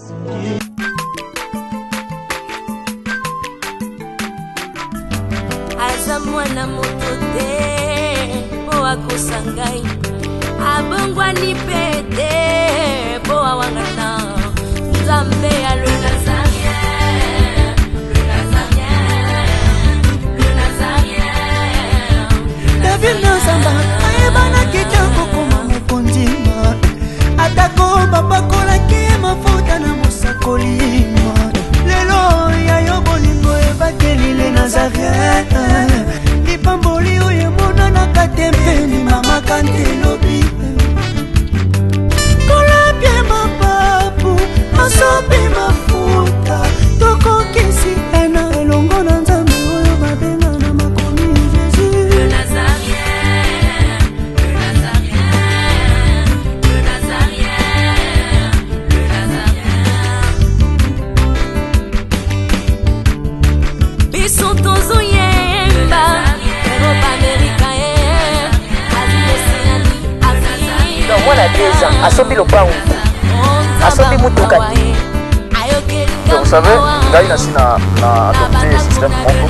Aza mwana moto te mpo akosa ngai, abongwani mpe te mpo awangana Nzambe ya le Nazarien, le Nazarien, le Nazarien. David Nazamba ayebanaki te kokoma mokonzi, atako bapakolaki ye mafuta na mosakoli. Lelo ya yo bolingo ebateli le Nazarien, lipamboli oyo emonanaka te mpeni mama kantelobi kolapie mapapu asopi mafuta tokokisi ena elongo na Nzambe oyo babenga na makomi Jésus. Le Nazarien, le Nazarien, le Nazarien, le Nazarien. Biso tozoyemba Europe, Amerika, Asie, Océanie, Afrique. Donc mwana 2 ans asombi lopango te, asombi mutuka te. Donc vous savez, ngai nasi na adopté système moko: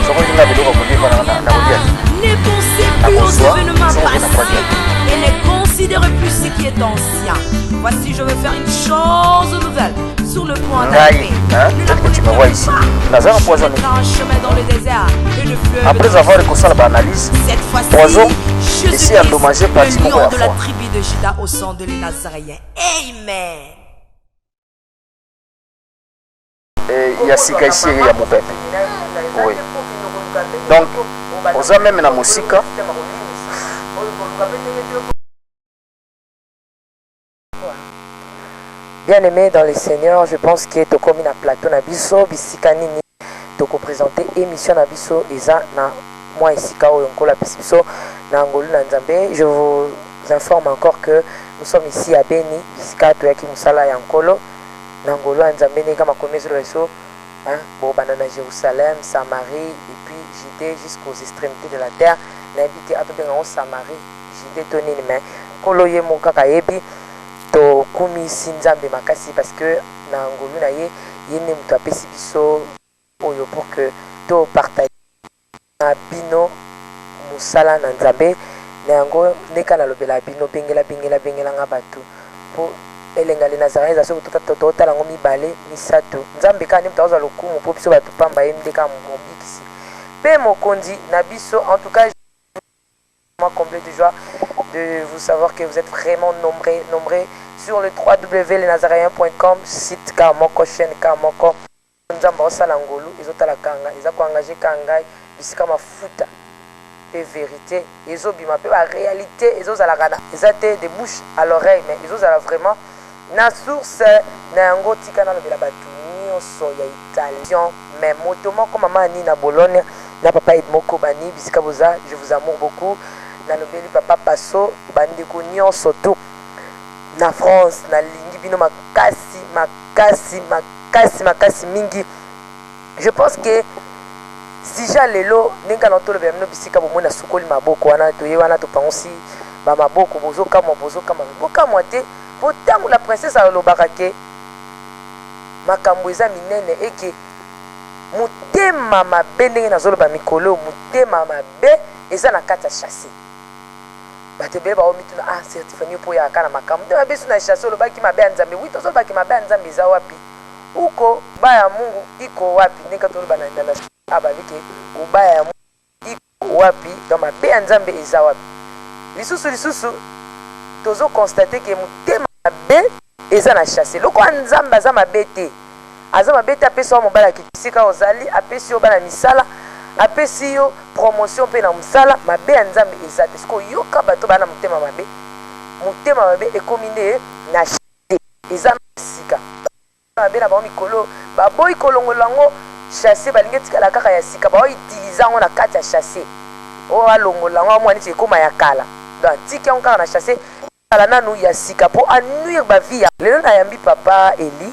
soki olinga biloko kolia, na nakolia te. Ne pensez plus aux Nakozwa événements soki okende na passés et ne considérez plus ce qui est ancien. Voici, je veux faire une chose nouvelle sur le point Ngai, d'arriver. hein, Ne la peut-être que tu me vois ici, connaissez pas. naza Je empoisonné. mettrai un chemin dans le désert et le fleuve Après dans avoir le kosala baanalyse, Cette fois-ci, poison esi Jésus-Christ, endommagé partie le moko lion ya de la foie. tribu de Juda au sang de les Nazaréens. Amen. Ya sika esi eye ya mopepe. Oui, donc oza même na mosika. Bien-aimé dans le Seigneur, je pense que tokomi na plateau na biso, bisika nini tokoprésente émission na biso. Eza na mwa esika oyo Nkolo apesi biso na ngolu na Nzambe. Je vous informe encore que nous sommes ici à Beni, bisika toyaki mosala ya Nkolo na ngolu ya Nzambe. Ndenge makomi ezoloba biso, hein, bobanda na Jérusalem, Samarie et puis Judée jusqu'aux extrémités de la terre. Nayebi te atobenga yango Samarie, Judée to nini, mais Nkolo ye moko kaka ayebi. Tokumisi Nzambe makasi parce que na ngolu na ye, ye nde moto apesi biso oyo pour que topartage na bino mosala na Nzambe. Na yango ndeka nalobela bino, bengela, bengela, bengelanga bato mpo elenga le Nazaret eza. Soki totala yango mibale, misato, Nzambe kaka nde moto akozwa lokumu, mpo biso bato pamba, ye nde kaka mobikisi mpe mokonzi na biso. En tout cas, moi comblé de joie de vous savoir que vous êtes vraiment nombreux, nombreux sur le www.lenazaréen.com, site ka moko, chaîne ka moko. Nzambe aosala ngolu, ezotala kanga, eza koengage ka ngai bisika mafuta mpe vérité ezobima mpe baréalité ezozalaka na eza te de bouche à l'oreille, mais ezozala vraiment na source na yango. Tika nalobela bato nyonso ya Italien, mais moto moko, mama Ani na Bologne na papa Edmoko Bani, bisika boza, je vous amour beaucoup. Nalobeli papa Paso, bandeko nyonso tout na France, nalingi bino makasi, makasi, makasi, makasi mingi. Je pense que sija lelo, ndenge na tolobela bino, bisika bomoni asukoli maboko wana, toye wana topangusi bamaboko. Bozokamwa, bozokamwa, bokamwa te, mpo ntango la princesse alobaka ke makambo eza minene, eke motema mabe, ndenge nazoloba mikolo, motema mabe eza na kati ya chasse. Bato ebele baomituna: "Ah, Certifani, mpo oyaka na makambo nde mabe so na chasse, olobaki mabe ya Nzambe." Wi, tozolobaki mabe ya Nzambe eza wapi? Uko baya ya Mungu iko wapi? Ndenge toloba na ababike, ubaya ya Mungu iko wapi? Donc mabe ya Nzambe eza wapi? Lisusu, lisusu tozoconstate ke motema mabe eza na chasse. Lokola Nzambe aza mabe te, aza mabe te, apesi yo mobali akisika ozali, apesi yo bana misala, apesi yo promotion mpe na mosala, mabe ya Nzambe eza te. Soki oyoka bato baa na motema mabe, motema mabe ekomi nde na eza na sika mabe na bango. Mikolo baboyi kolongola yango chasse, balingi etikala kaka ya sika, baoutilize yango na kati ya chasse. Oyo alongola yango, amwa neti ekóma ya kala, donc atiki yango kaka na chasse kala nanu ya sika mpo anuire bavie ya lelo. Nayambi papa Eli,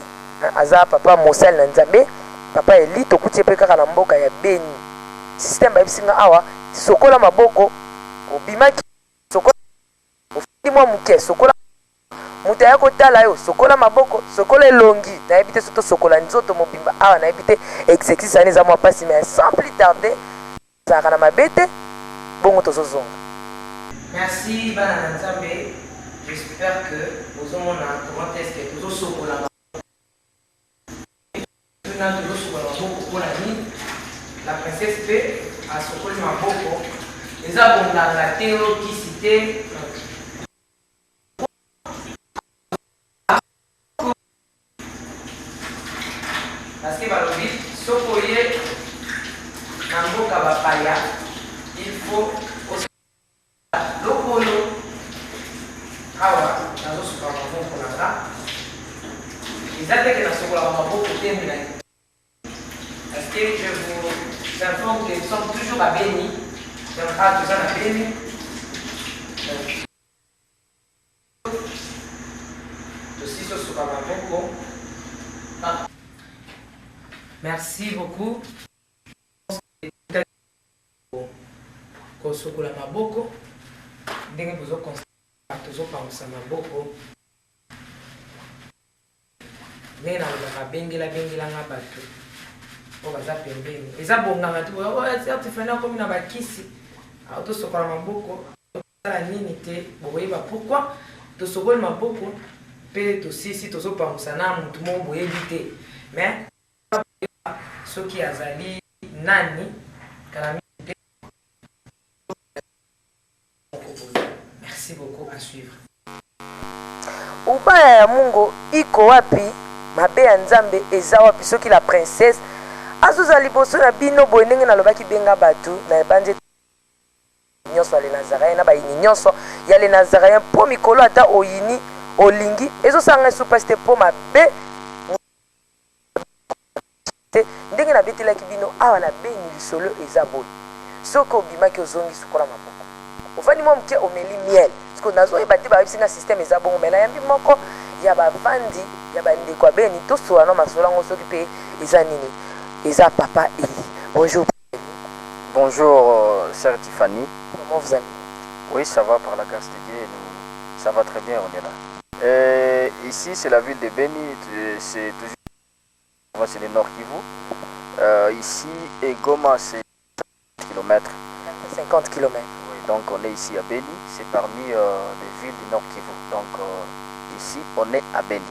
aza papa mosali na Nzambe. Papa Eli, tokuti ye mpe kaka na mboka ya Beni. Système bayebisi nga awa: sokola maboko, obimaki, sokola, ofandi mwa moke, sokola. Moto aya kotala yo, sokola maboko, sokola elongi. Nayebi te soki tosokola nzoto mobimba awa, nayebi te exercice wana eza mwa mpasi, mais sans plus tarder ezalaka na mabe te, bongo tozozonga. Merci bana na Nzambe, j'espère que bozomona comment est-ce que tozosokola maboko. Tuna tozosokola maboko mpona nini? La princesse mpe asokoli maboko, eza bonganga te o kisi te. Parce que balobi soki oye na mboka bapaya, il faut osala lokolo. Awa nazosuka maboko na nga, eza te ke nasokolaka maboko te, mais parce que je vous informe que nous sommes toujours à Beni. Donc awa toza na Beni. Tosi tosuka maboko. Ah. Merci beaucoup. Kosukola maboko ndenge bozo tozopangusa maboko ndenge nalobaka, bengela bengela nga bato oyo baza pembeni, eza bonganga te. Tifani akomi na bakisi, tosokola maboko, tosala nini te, bokoyeba pourquoi tosokoli maboko mpe tosisi tozopangusa na motu moko boyebi te, mais soki azali nani kala mingi te. Merci beaucoup, à suivre. Ubaya ya Mungu iko wapi? Mabe ya Nzambe eza wapi soki la princesse azozala liboso na bino boye? Ndenge nalobaki, benga bato na ebandi nyonso ya le Nazaréen na bayini nyonso ya le Nazaréen, mpo mikolo ata oyini olingi ezosala ngai supasi te, mpo mabe te. Ndenge nabetelaki bino awa na Beni, lisolo eza boye: soki obimaki, ozongi, sukola maboko, ofandi mwa moke, omeli miel. Parceke nazoyeba te, bayebisi nga système eza bongo. Mais nayambi moko ya bavandi ya bandeko ya Beni, tosola na masolo yango soki mpe eza nini. Eza papa Eli. Bonjour. Bonjour, sœur Tiffany. Comment vous allez? Oui, ça va, par la grâce de Dieu. Nous, ça va très bien, on est là. Ici, c'est la ville de Beni. C'est toujours, c'est le Nord Kivu. Ici, et Goma, c'est km. 50 km. Oui, donc on est ici à Beni. C'est parmi les villes du Nord Kivu. Donc ici, on est à Beni.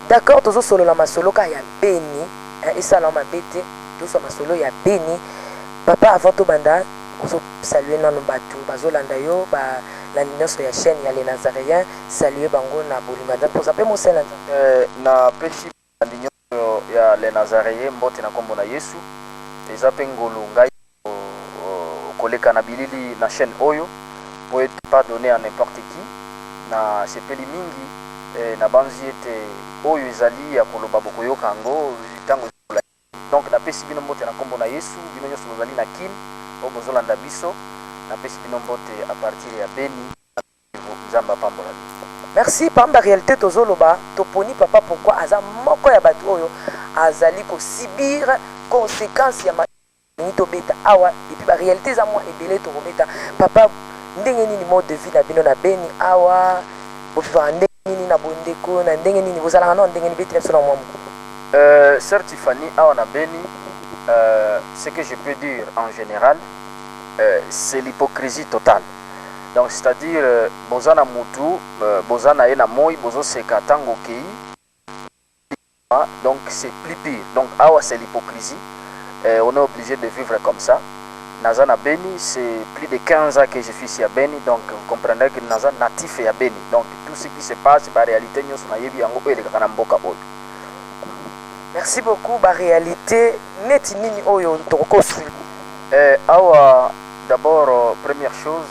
D'accord, tozosolola masolo kaka ya Beni, esala mabe te, tozosolola masolo ya Beni. Papa, avant tobanda, ozosalue nano bato bazolanda yo, balandi nyonso ya chaîne ya le Nazaréen, salue bango na bolingo ya Nzambe, mpoza mpe mosala ya Nzambe. Napesi balandi nyonso ya le Nazaréen mbote na nkombo na Yesu. Eza mpe ngolu ngai koleka na bilili na chaîne oyo, po ete pas donné à n'importe qui. Na sepeli mingi, nabanzi ete oyo ezali ya koloba, bokoyoka yango ntango. Donc napesi bino mbote na nkombo na Yesu, bino nyonso bozali na Kine oyo bozolanda biso, napesi bino mbote à partir ya Beni. Nzambe apambola bino. Merci. Pamba réalité tozoloba, toponi papa pourquoi? Aza moko ya bato oyo azali kosubir conséquence ya nini tobeta awa, et puis baréalité eza mwa ebele tokobeta. Papa, ndenge nini mode de vie na bino na Beni awa? Bovivaka ndenge nini na bondeko, na ndenge nini bozalaka nao, ndenge nini? Betela biso na mwa moko. Sœur Tiffany, awa na Beni, ce que je peux dire en général, c'est l'hypocrisie totale. Donc c'est-à-dire, boza na mutu, boza na ye na moi, bozoseka, ntango okei, donc c'est plus pire. Donc awa c'est l'hypocrisie. On est obligé de vivre comme ça. Naza na Beni, c'est plus de 15 ans que je suis ici à Beni, donc vous comprendrez que naza natif ya Beni. Donc tout ce qui se passe, ba réalité nyonso nayebi yango oyo elekaka na mboka oyo. Merci beaucoup. Baréalité neti nini oyo tokokosu? Awa d'abord, première chose,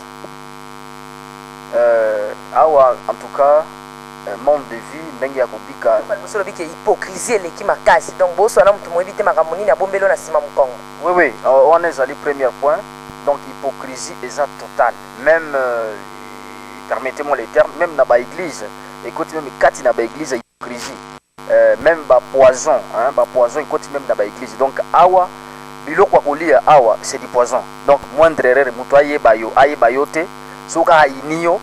awa en tout cas, monde de vie, ndenge ya kobika. Liboso olobi ke hypocrisie eleki makasi, donc boswana motu moyebi te makambo nini abombeli oyo na nsima mokongo. Oui, wana ezali premier point. Donc hypocrisie eza totale. Même, permettez-moi les termes, même na baéglise, ekoti même kati na baéglise hypocrisie. Même bapoison, hein, bapoison ekoti même na baéglise. Donc awa biloko ya kolia awa, c'est du poison. Donc moindre erreur, moto ayeba yo, ayeba yo te, soki ayini yo,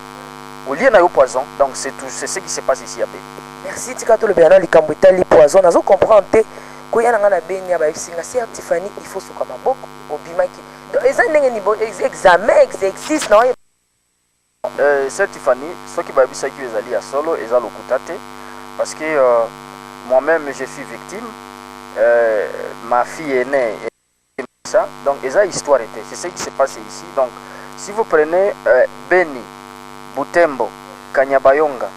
Olie na yo poison. Donc c'est tout, c'est ce qui se passe ici à Beni. Merci. Tika tolobela na likambo etali poison. Nazo comprendre te. Koya na nga na Beni, ya bayebisi nga: "Sœur Tiffany, il faut suka maboko." Obimaki. Donc eza ndenge ni examen, exercice na oyo? Sœur Tiffany, soki bayebisaki yo, ezali ya solo, eza lokuta te, parce que moi-même je suis victime. Ma fille aînée est ça. Donc eza histoire te, c'est ce qui se passe ici. Donc si vous prenez Beni, Butembo, Kanyabayonga,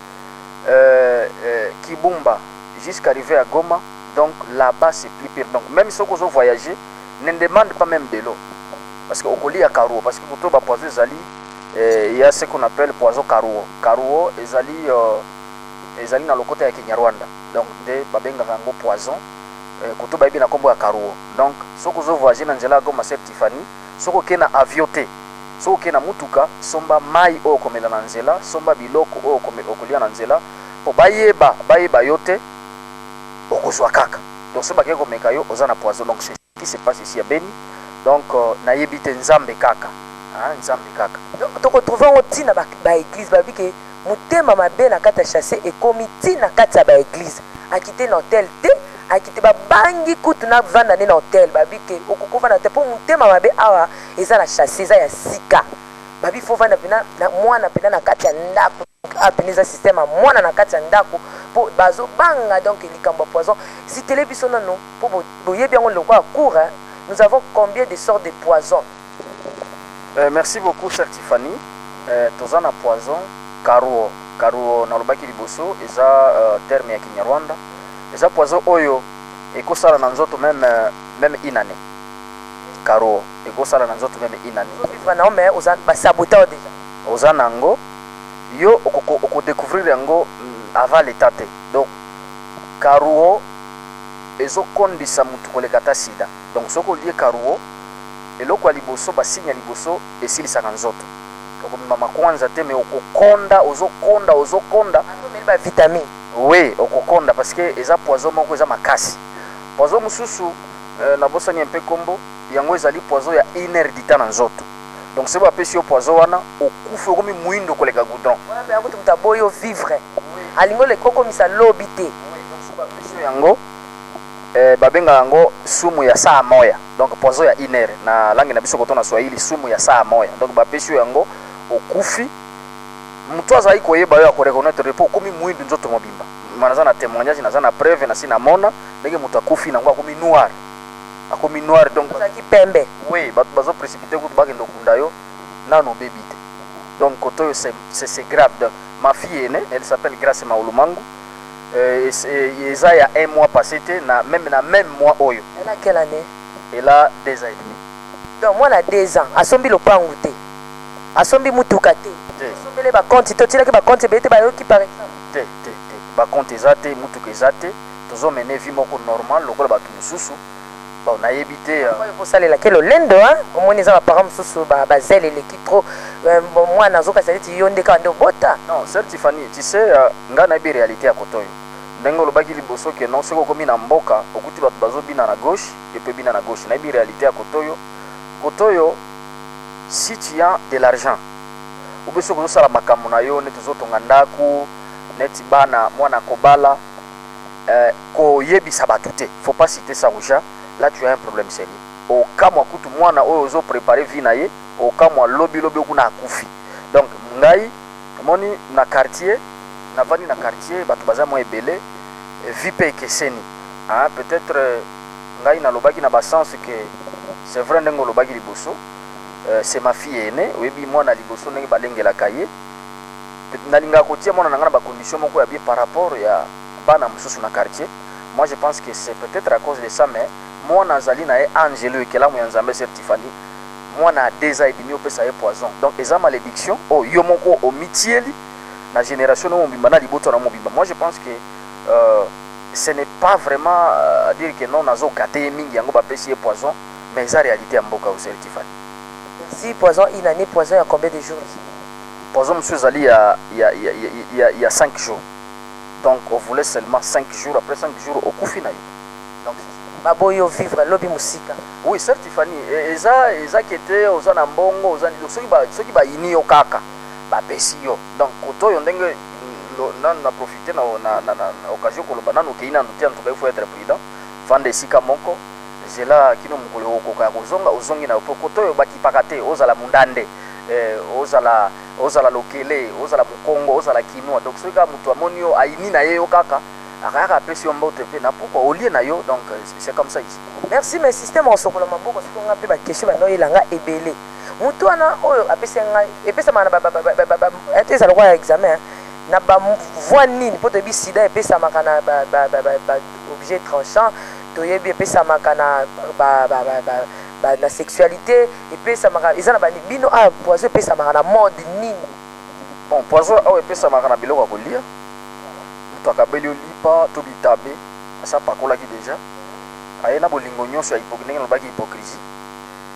Kibumba, jusqu'à arriver à Goma, donc là-bas c'est plus pire. Donc même soki ozo voyager, ne demande pas même de l'eau, parce que okolia karuo, parce que koto bapoison ezali. Il y a ce qu'on appelle poison karuo. Karuo ezali ezali na lokota ya Kinyarwanda, donc nde babengaka yango poison. Koto bayebi na nkombo ya karuo. Donc soki ozovoyage na nzela ya Goma, sœur Tiffany, soki okei na avion te, soki okei na mutuka, somba mai oyo okomela na nzela, somba biloko oyo okolia na nzela, mpo bayeba yo te, okozwa kaka. Donc soki bakei komeka yo, oza na poison. Donc c'est ce qui se passe ici à Beni. Donc nayebi te, Nzambe kaka, hein, Nzambe kaka. Donc tokotrouve yango ntina baéglise babi ke motema mabe na kati ya chasse ekomi ntina kati ya baéglise. Akite na hotel te, akite, babangi kutu na vanda nde na hotel. Babi ke okokovanda te mpo motema mabe awa eza na chasse, eza ya sika. Babi fo vanda mpena na mwana mpena na kati ya ndako. Awa pene eza système ya mwana na kati ya ndako mpo bazobanga. Donc likambo ya poison, sitele biso nano mpo boyebi yango lokola cours, hein. Nous avons combien de sortes de poison? Merci beaucoup, sœur Tiffany. Toza na poison karuo. Karuo, nalobaki liboso, eza terme ya Kinyarwanda. Eza poison oyo ekosala na nzoto même une année. Karuo ekosala na nzoto même une année. Ozovivre na mais oza basabota déjà. Oza nango, yo okodécouvrir yango avant l'état te. Donc karuo ezokondisa mutu koleka ata sida. Donc soki olie karuo, eloko ya liboso, basigne ya liboso, esilisaka nzoto, okomema makwanza te, me okokonda, ozokonda, ozokonda. Omeli bavitamine. Oui, okokonda, parce que eza poison moko eza makasi. Poison mosusu, nabosani mpe nkombo yango, ezali poison ya une heure du temps na nzoto. Donc soki bapesi yo poison wana, okufi, okomi mwindo koleka goudron. Wana mpe yakuti moto aboyi yo vivre, alingi oleka okomisa lobi te. Donc soki bapesi yo yango, babengaka yango sumu ya saa moya, donc poison ya une heure na langue na biso koto na Swahili, sumu ya saa moya. Donc bapesi yo yango, okufi, moto azali koyeba yo akoreconnaître mpo okomi mwindu nzoto mobimba. Ma naza na témoignage, naza na preuve, nasi namona ndenge moto akufi nango, akomi noir, akomi noir. Donc ozalaki pembe. Oui, bato bazoprécipité kutu bakende okunda yo, nano obebi te. Donc koto oyo c'est grave. Donc ma fille aînée, elle s'appelle Grâce Maulumangu, eza ya un mois passé te, na même mois oyo. Elle a quelle année? Elle a 2 ans et demi. Donc mwana 2 ans asombi lopangu te, asombi mutuka te? Te. Asombele bacompte te, otielaki bacompte ebele te, bayoki par exemple? Te, te, te, bacompte eza te, mutuka eza te. Tozomene vie moko normal lokola bato mosusu. Bon, nayebi te. Oyo kosalelaki lolendo, hein? Omoni, eza baparent mosusu bazele eleki trop. Bon, mwana azokasa neti yo nde kaka nde obota. Non, sœur Tiffany, tu sais, ngai nayebi réalité ya koto oyo. Ndenge olobaki liboso ke non, soki okomi na mboka, okuti bato bazobina na gauche, yo mpe bina na gauche. Nayebi réalité ya koto oyo. Koto oyo, si tu as de l'argent obe, soki ozosala makambo na yo, neti ozotonga ndako, neti bana, mwana kobala, koyebisa bato te, faut pas citer ça aux gens. Là tu as un problème sérieux. Okamwa kutu mwana oyo ozoprépare vie na ye, okamwa lobi lobi okuna akufi. Donc ngai omoni na quartier, navandi na quartier, bato baza mwa ebele, vie mpe ekeseni, hein. Peut-être ngai nalobaki na basens que c'est vrai ndenge olobaki liboso. C'est ma fille aînée. Oyebi mwana liboso ndenge balengelaka ye. Nalingaka kotia mwana na ngai na bacondition moko ya bien par rapport ya bana mosusu na quartier. Moi je pense que c'est peut-être à cause de ça, mais mwana azali na ye angelo, ekelamu ya Nzambe. Sœur Tiffany, mwana ya 2 ans et demi, opesa ye poison, donc eza malédiction oyo yo moko omitieli na génération no mobimba, na libota na mobimba. Moi je pense que ce n'est pas vraiment à dire que non, nazogate ye mingi, yango bapesi ye poison, mais eza réalité ya mboka oyo, sœur Tiffany. Si poison une année, poison ya combien de jours? Poison mosusu ezali ya 5 jours. Donc on voulait seulement 5 jours, après 5 jours okufi na yo. Donc baboyi yo vivre lobi mosika. Oui, sœur Tiffany, eza kete oza na mbongo, oza soki bayini yo kaka. Bapesi yo. Donc kote oyo ndenge nanu na profite na, na, na, na, na occasion koloba, nanu okei nanu te. En tout cas, il faut être prudent. Fanda esika moko, zela kino mokolo okoka ya kozonga, ozongi na yo, po kote oyo bakipaka te. Ozala mundande, ozala lokele, ozala mokongo, ozala kinois. Donc soki kaka moto amoni yo, ayini na ye yo, kaka akayaka, apesi yo mbote mpe na pokwa olie na yo. Donc c'est comme ça ici. Merci. Mais système osokola maboko, soki nga mpe baquestion bandoyelanga ebele, motu wana oyo apesi ngai, epesamaka na ete ezala lokola ya examen na bavoie nini? Mpo toyebi sida epesamaka na baobjet tranchant, toyebi epesamaka na sexualité, epesamaka eza na bani. Bino awa, poison epesamaka na mode nini? Bon, poison awa epesamaka na biloko ya kolia. Moto akabeli yo lipa to bitabe, asi apakolaki déjà, aye na bolingo nyonso ya ndenge nalobaki, hypocrisie.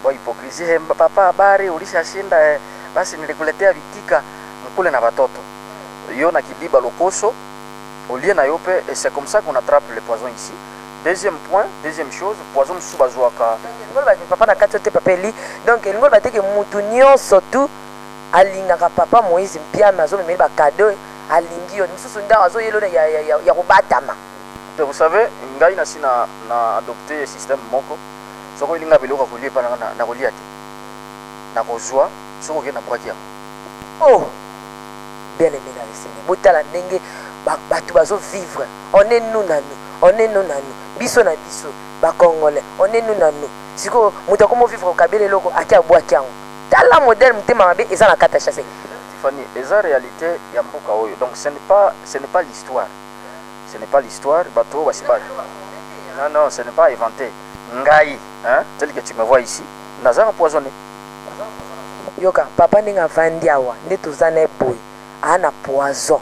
Bon, hypocrisie: "He, papa, habari? Ulishashinda? Eh, basi nilikuletea vitika mkule na watoto." Yo na kidiba, lokoso, olie na yo mpe, et c'est comme ça qu'on attrape le poison ici. Deuxième point, deuxième chose, poison mosusu bazwaka. Elingi oloba, papa, na kati yo te, papa Eli. Donc elingi oloba te ke mutu nyonso tu alingaka papa Moïse Mpiame, azomemeli bacadeau, alingi yo. Mosusu ndako azoyela ya kobatama. Vous savez, ngai nasi na adopté système moko: soki olinga biloko ya kolia epa nanga, na kolia te, nakozwa. Soki okei, nabwaki yango. Oh, bien aimé dans le Seigneur, botala ndenge bato bazovivre. On est nous na nous, on est nous na nous, biso na biso bacongolais, on est nous na nous. Sikoyo moto akomi ovivre, okabela eloko, ake abwaki yango. Tala modèle motema mabe eza na kati ya chasse. Tiffany, eza réalité ya mboka oyo. Donc ce n'est pas l'histoire, ce n'est pas l'histoire. Bato oyo basi ba, non, non, ce n'est pas inventé. Ngai, hein, tel que tu me vois ici, naza empoisonné. Yoka papa, ndenge avandi awa, nde toza na ye boye, aa na poison.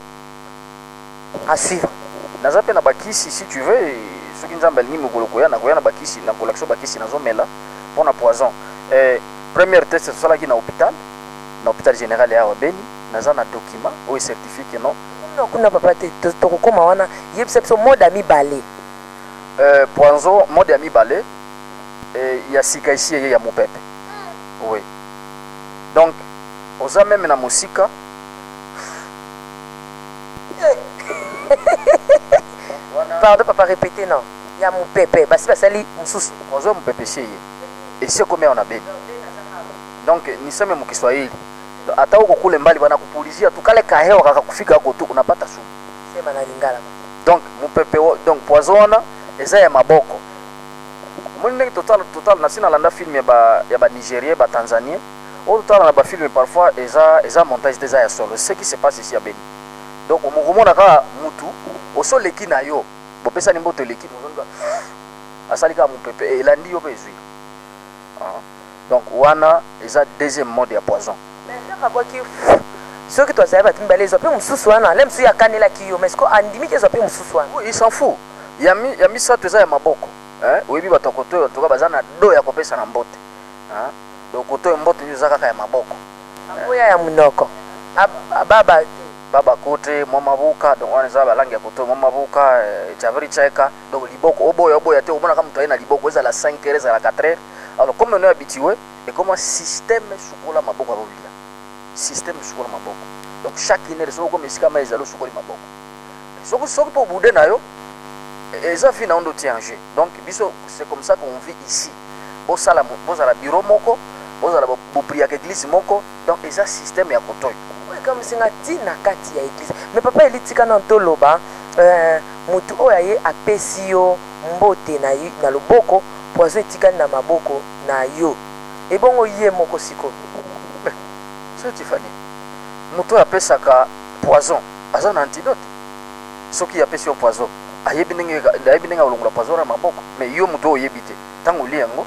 À suivre. Naza mpe na bakisi. Si tu veux, soki Nzambe alingi, mokolo koya, nakoya na bakisi, nakolakisa bakisi nazomela mpo na poison. Première test tosalaki na hôpital, na hôpital général ya awa Beni, naza na document oyo certifie que non. Kuna kuna, papa, te, tokokóma wana. Yebisa biso mode ya mibale. Poison mode ya mibale, ya sika esi eye, ya mopepe. Oui, donc oza même na mosika. Pardon papa, répété. Non, ya mopepe basi basali mosusu. Poison ya mopepe esi eye, esi ekomi awa na Beni. Donc niseme mu Kiswahili, ata uko kule mbali, banakupulizia tu kale kahewa kakakufika ako tu, unapata sumu. Sema na lingala. Donc mopepe, donc poison wana eza ya maboko. Omoni ndenge total total, nasi nalanda film ya banigérien, batanzanien oyo totala na bafilm parfois, eza montage te, eza ya solo, ce qui se passe ici ya Beni. Donc omokomona kaka mutu osoleki na yo, bopesani mboto, eleki, mozongi asali kaka mopepe, elandi yo mpe ezwi. Ah. Donc wana eza deuxième mode ya poison. Kaka bwaki, soki tozali bato mibale, ezwa mpe mosusu wana le mosusu akanelaki yo, mais siko andimiki, ezwa mpe mosusu wana. Oui, il s'en fout. Ya misato eza ya maboko, hein? Oyebi bato ya koto oyo, en tout cas baza na do ya kopesa na mbote, hein? Donc koto oyo, mbote nyonso eza kaka ya maboko. Oya ya monoko baba. Baba kote mwa mabuka. Donc wana eza balangi ya koto, mwa mabuka, chavri cheka. Donc liboko, oboya oboya te, omonaka moto aye na liboko, ezala 5 heures, ezala 4 heures. Alors comme on est habitué, ekoma système sukola maboko ya kolia, système sukola maboko. Donc chaque une heure, soki okoma esika mai ezali, osukoli maboko. Soki mpo obude na yo, eza vie na yo nde otie en jeu. Donc biso, c'est comme ça qu'on vit ici. Bosala, bozala bureau moko, bozala bopriaka église moko. Donc eza système ya kotoyo. Oyo ekamusinga ntina kati ya église. Mais papa Eli, tika na toloba, motu oyo aye apesi yo mbote na loboko, poison etikali na maboko na yo, ebongo ye moko sikoyo? So Tifani, moto oyo apesaka poison aza na antidote. Soki apesi yo poison, ayebi ndenge akolongola poison na maboko. Mais yo moto oyo oyebi te, ntango olie yango,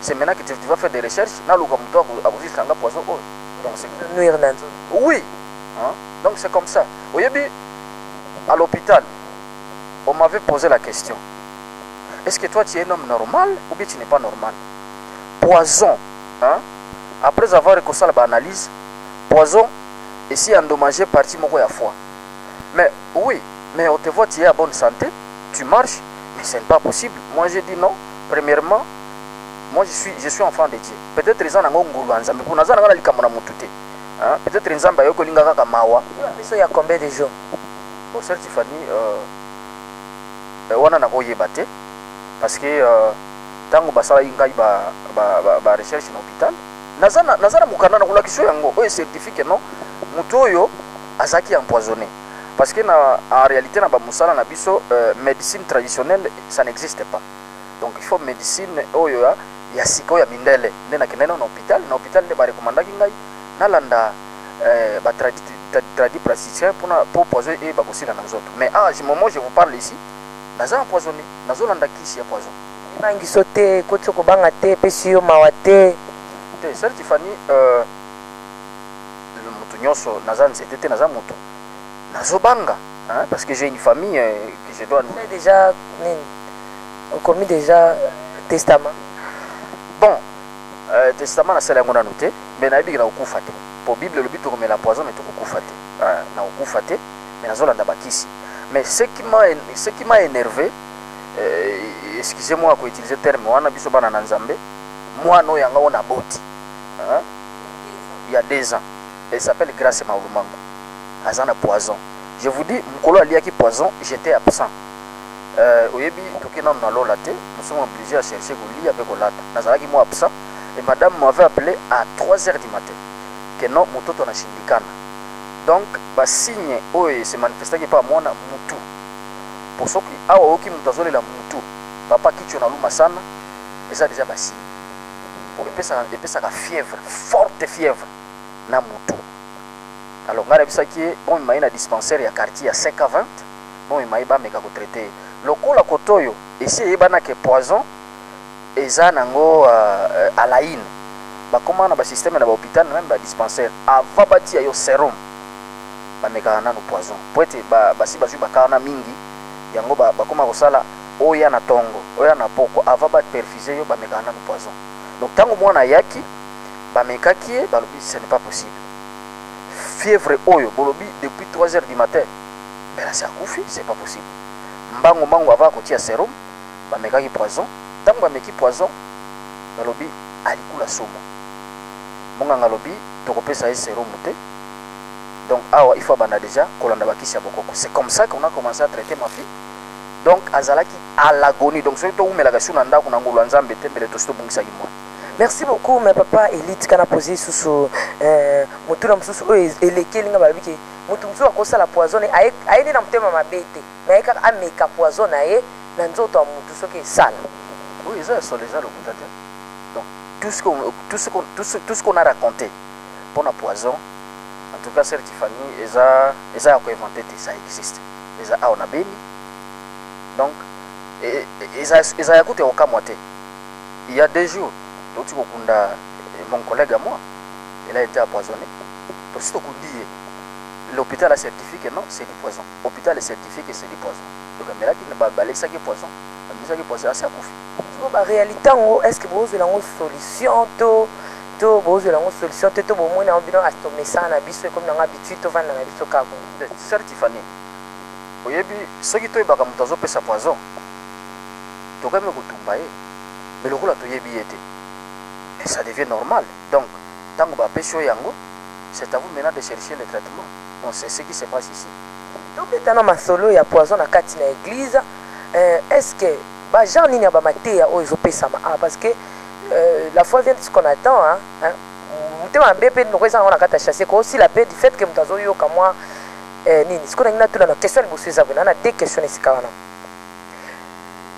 c'est maintenant que tu vas faire des recherches: naluka moto akozisanga poison oyo. Donc c'est nuire na nzoto. Oui, hein? Donc c'est comme ça. Oyebi, à l'hôpital, on m'avait posé la question: est-ce que toi, tu es un homme normal ou bien tu n'es pas normal? Poison, hein? Après avoir kosala baanalyse, poison esi endommagé partie moko ya foie. Mais oui, mais on te voit, tu es à bonne santé, tu marches, mais ce n'est pas possible. Moi, j'ai dit non. Premièrement, moi, je suis enfant de Dieu. Peut-être eza nango ngulu ya Nzambe mpo naza nanga na likambo na motu te. Hein? Peut-être Nzambe ayokoli nga kaka mawa. Biso ya combien de jours? Bon, sœur Tiffany, wana nakoyeba te parce que ntango basalaki ngai ba, ba, ba, ba recherche na hôpital, naza na mokanda na kolakisa yango oyo certifie que non, moto oyo azalaki empoisonné, parce que na, en réalité, na bamosala na biso, médecine traditionnelle, ça n'existe pas. Donc il faut médecine oyo ya sika, oyo ya mindele. Nde nakendaki nano na hôpital. Na hôpital nde barekomandaki ngai nalanda batradi praticien mpona po poison eyeba kosila na nzoto. Mais ah, moment je vous parle ici, naza empoisonné, nazolanda kisi ya poison. Ebangiso te, ekoti kobanga te, epesi yo mawa te? Te, sœur Tiffany, moto nyonso, naza nzete te, naza moto, nazobanga, hein, parce que j'ai une famille que je dois nourrir. Déjà nini, okomi déjà testament? Bon, testament nasala yango nanu te, mais nayebiki na kokufa te, po Bible elobi tokomela poison mais tokokufa te. Na kokufa te, mais nazolanda bakisi. Mais ce qui m'a énervé, excusez-moi koutiliser terme wana, biso bana na Nzambe, mwana oyo yanga oyo naboti, hein? Il y a 2 ans, elle s'appelle Grâce Maulumango, aza na poison. Je vous dis, mokolo aliaki poison, j'étais absent. Oyebi, toke nanu na lola te, nous sommes obligés à chercher kolia mpe kolata. Nazalaki mwa absent et madame m'avait appelé à 3 heures du matin que non, mototo anashindikana. Donc basigne oyo se manifestaki epa mwana, mutu, po soki awa oyoki moto azolela mutu, papa, kichwa naluma sana, eza déjà basigne, po epesaka fièvre, forte fièvre na mutu. Alors ngai nayebisaki ye bomema ye na dispensaire ya quartier ya 5 à 20, bomema ye, bameka kotraiter ye. Lokola koto oyo esi eyebanake poison eza nango alaine, bakóma na basystème na bahôpital, na même badispensaire, avant batia yo sérum, bamekaka nano poison, po ete basi bazwi bakana mingi yango, bakóma kosala oya na ntongo, oya na poko, avant baperfuser yo, bamekaka nano poison. Donc ntango mwana ayaki, bamekaki ye, balobi ce n'est pas possible, fièvre oyo bolobi depuis 3 heures du matin, mbela asi akufi, c'est pas possible. Mbango mbango, avant kotia sérum, bamekaki poison. Ntango bameki poison, balobi alikula sumu. Monganga alobi tokopesa ye sérum te, donc awa il faut abanda déjà kolanda bakisi ya bokoko. C'est comme ça qu'on a commencé à traiter ma fille. Donc azalaki à l'agonie. Donc soki towumelaka su na ndako na ngolu ya Nzambe te, mbele tosi tobungisaki mwana. Merci beaucoup. Mais papa Elite, kana pose susu motuna mosusu oyo elekeli nga. Balobi ke motu mosusu akosala poison, aye nde na motema mabe te, mais aye kaka ameka poison na ye na nzoto ya motu, soki esala. Oui, eza ya solo, eza lokuta te. Donc tout ce qu'on a raconté mpona poison, en tout cas, sœur Tiffany, eza ya koinventer te, ça existe, eza awa na Beni. Donc eza ya kutu ya kokamwa te. Il y a 2 jours, touti kokunda mon collègue à moi, il a été empoisonné. Tosi tokundi ye, l'hôpital a certifié que non, c'est du poison. Hôpital est certifié que c'est du poison. Donc amelaki, balekisaki poison, bamisaki poison, asi akufi. Siko baréalité yango, est ce que bozwela yango solution to bozwela yango solution te, to bomoni yango bino atomesana na biso, ekomi nango habitude, tovanda na biso kaka bongo? Sœur Tiffany, oyebi, soki toyebaka moto azopesa poison, tokami kotumba ye. Mais lokola toyebi ye te, mais ça devient normal. Donc ntango bapesi oyo yango, c'est à vous maintenant de chercher le traitement. Donc c'est ce qui se passe ici. Tobeta na masolo ya poison na kati na église. Est ce que bagenre nini ya bamateya oyo ezopesama? Ah, parce que la foi vient de ce qu'on attend, hein, hein? Motema mabe mpe noko eza nango na kati ya chasse koosila mpe du fait que moto azoyoka mwa nini. Sikoyo nangi natuna na question ya liboso, eza boye, na deux question esika wana.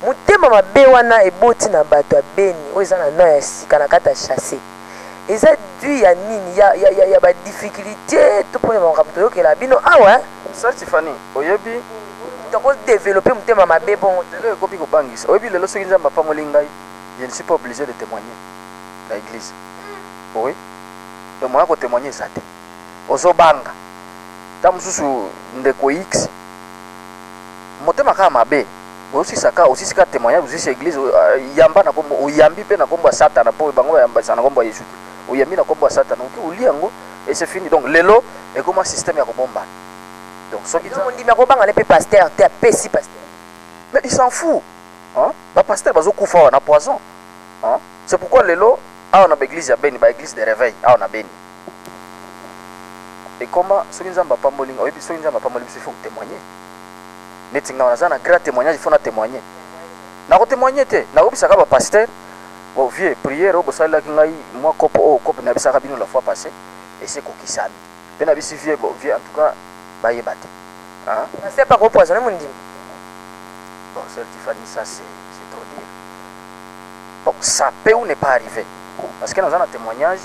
Motema mabe wana eboti na bato ya Beni, oyo eza na no ya sika na kati ya chasse, eza dû ya nini? Ya badifficulté to mpona makambo toyokela bino awa? Sœur Tiffany, oyebi, moto akodévelopper motema mabe bongo te? Lelo ekomi kobangisa. Oyebi, lelo soki Nzambe apamoli ngai, je ne suis pas obligé de témoigner na église. Oui, donc moya kotémoigner eza te, ozobanga. Ta mosusu ndeko X, motema kaka mabe, osisaka, osisi kaka témoignage, osisi église, yamba na kombo, oyambi mpe na kombo ya Satana, mpo bango bayambisa na kombo ya Yesu te. Oyambi na kombo ya Satana, oki olia yango et c'est fini. Donc lelo ekoma système ya kobombana. Donc soki Mondimi akobanga ne mpe pasteur te, apesi pasteur. Mais il s'en fout, hein? Bapasteur bazokufa awa na poison, hein? C'est pourquoi lelo awa na baéglise ya Beni, baéglise de réveil awa na Beni. Ekoma soki Nzambe apamboli nga, oyebi soki Nzambe apamboli biso il faut ko temoigner. Neti nga naza na grand temoignage, il faut na temoigner. Nako temoigner te, nakoyebisaka ba pasteurs, bon vieux, prière oyo bosalelaki ngai mwa kopo oyo kopo nayebisaka bino la fois passée, esi ekokisami. Pe nayebisi vieux, bon vieux en tout cas bayeba te. Hein? Pasteur pe ako poisonner mondimi? Bon, sœur Tiffany, ça c'est trop dire. Bon, ça peut ou ne pas arriver. Parce que naza na temoignage,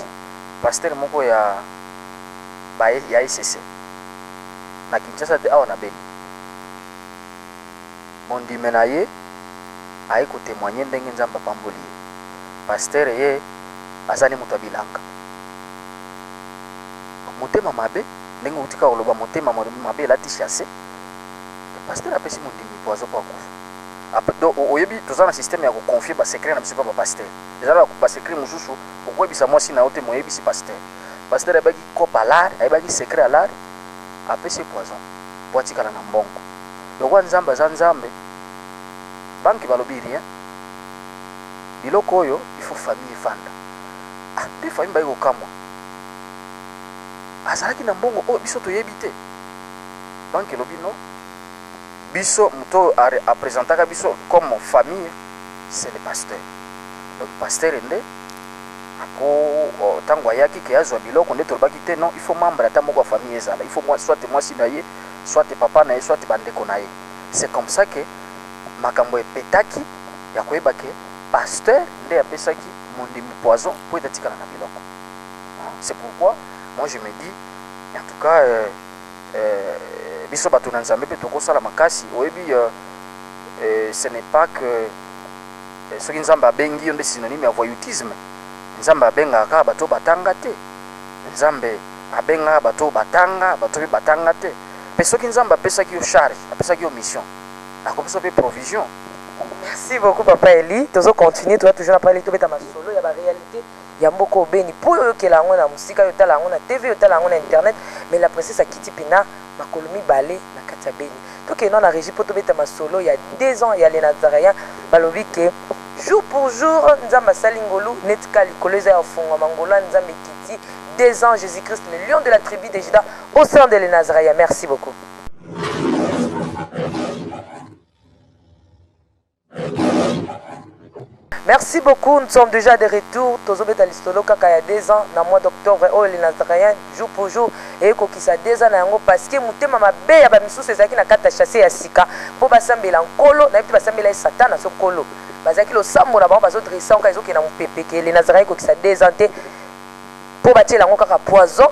pasteur moko ya ba ya ECC na Kinshasa te awa na Beni. Mondime na ye aye ko temoigner ndenge Nzambe apamboli ye. Pasteur ye aza ne moto ya bilanga. Motema mabe ndenge outi kaka koloba motema mabe elati chasse. Pasteur apesi mondimi poison po akufa. Donc oyebi toza na système ya ko confier ba secret na biso pa ba pasteur. Eza na ba secret mosusu okoyebisa mwasi na yo te, moyebisi pasteur. Pasteur ayebaki cope alare, ayebaki secret alare, apesi ye poison po atikala na mbongo. Lokola Nzambe aza Nzambe, banque balobi rien. Biloko oyo il faut famille efanda. Ah, pe famille baye kokamwa. Azalaki na mbongo oyo biso toyebi te. Banque elobi non. Biso moto oyo a presentaka biso comme famille c'est le pasteur. Donc pasteur nde ako tango ayaki ke azwa biloko nde tolobaki te non, il faut membre ata moko ya famille ezala, il faut moi soit mwasi na ye, soit papa na ye, soit bandeko na ye. C'est comme ça que makambo epetaki ya koyeba ke pasteur nde apesaki mondimi poison po ete atikala na biloko. C'est pourquoi moi je me dis en tout cas biso bato na Nzambe pe tokosala makasi. Oyebi ce n'est pas que soki Nzambe abengi yo nde synonyme ya voyoutisme. Nzambe abengaka kaka bato batanga te. Nzambe abengaka bato batanga, bato pe batanga te. Pe soki Nzambe apesaki yo charge, apesaki yo mission, akopesa pe provision. Merci beaucoup papa Eli. Tozo continuer, toza toujours na papa Eli, tobeta masolo ya ba réalité ya mboka oyo Beni. Po oyokela yango na mosika, yo otala yango na TV, yo otala yango na internet, mais la princesse akiti pena makolo mibale na kati ya Beni. Tokende na régie po tobeta masolo ya 2 ans ya les Nazaréens. Balobi ke jour pour jour Nzambe asali ngolu neti ka likolo eza ya fongwama, ngolu ya Nzambe ekiti. 2 ans Jésus-Christ le lion de la tribu de Juda au sein de les Nazaréens. Merci beaucoup. Merci beaucoup, nous sommes déjà de retour. Tozobeta lisolo kaka ya 2 ans na mois d'octobre oyo les Nazaréens jour pour jour et kokisa 2 ans na yango parce que motema mabe ya ba misusu ezalaki na kati ya chasse ya sika po basambela nkolo na yebi basambela ye Satan so kolo bazalaki losambo na bango bazo dresser yango ezokende na mopepe ke les Nazaréens kokisa 2 ans te po batiela yango kaka poison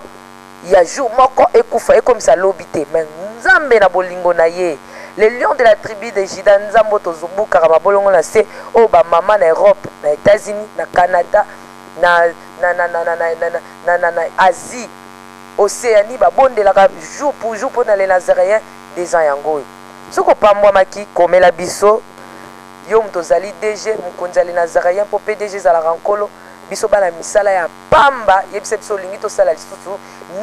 ya jour moko ekufa ekomisa lobi te. Mais Nzambe na bolingo na ye, le lion de la tribu de Juda, Nzambe oyo tozobukaka mabolongo na se, oyo ba mama na Europe, na Etats-Unis, na Canada, na, na, na, na, na, na, na, na, na, na Asie, Océanie, babondelaka jour pour jour mpo na les Nazaréens. 2 ans yango oyo. Soki opambwamaki, komela biso. Yo moto ozali DG, mokonzi ya les Nazaréens, mpo PDG ezalaka nkolo. Biso bana misala ya pamba, yebisa biso olingi tosala lisusu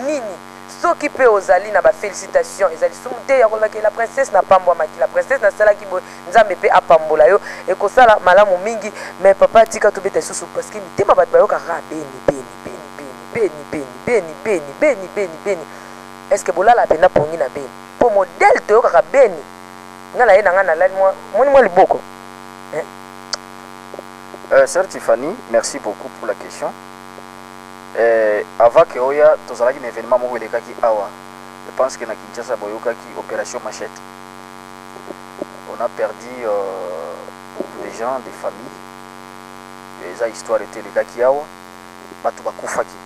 nini. Soki pe ozali na ba felicitations, eza lisumu te ya koloba ke la princesse napambwamaki, la princesse nasalaki boye, Nzambe pe apambola yo, ekosala malamu mingi. Mais papa tika tobeta lisusu parce que mitema bato bayokaka kaka beni beni beni beni beni beni beni beni beni beni beni. Est-ce que bolala pena pongi na beni? Po modèle toyokaka beni, nga na ye na nga nalali mwa moni mwa liboko hein? Sœur Tiffany, merci beaucoup pour la question. Avant que oya, tozalaki na événement moko elekaki awa. Je pense que na Kinshasa boyokaki opération machette. On a perdu beaucoup de gens, des familles. Eza histoire ete elekaki awa. Bato bakufaki.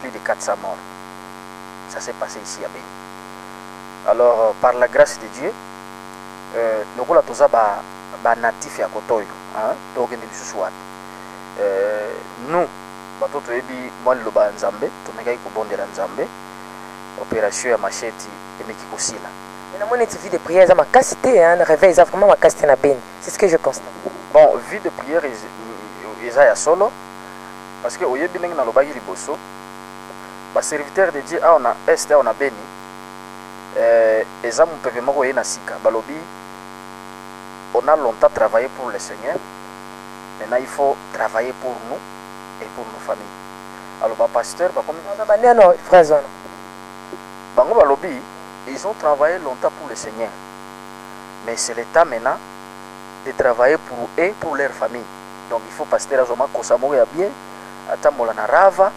Plus de 400 morts. Ça s'est passé ici à Beni. Alors, par la grâce de Dieu, lokola toza ba natif ya kotoyo, hein, tokende lisusu wapi? Nous, bato toyebi mwa liloba ya Nzambe, tomekaki kobondela Nzambe, opération ya machette emeki kosila. Mais namoni neti vie de prière eza makasi te, hein, réveil eza vraiment makasi te na Beni. C'est ce que je constate. Bon, vie de prière eza ya solo, parce que oyebi ndenge nalobaki liboso, ba serviteur de Dieu awa na Est, awa na Beni, eza mopepe moko ye na sika, balobi on a longtemps travaillé pour le Seigneur, maintenant il faut travailler pour nous et pour nos familles. Alors ba pasteur ba komi Ba bandi ano phrase wana. Bango balobi, ils ont travaillé longtemps pour le Seigneur, mais c'est le temps maintenant de travailler pour eux, pour leur famille. Donc il faut pasteur azwa makosa moko ya bien, atambola na rava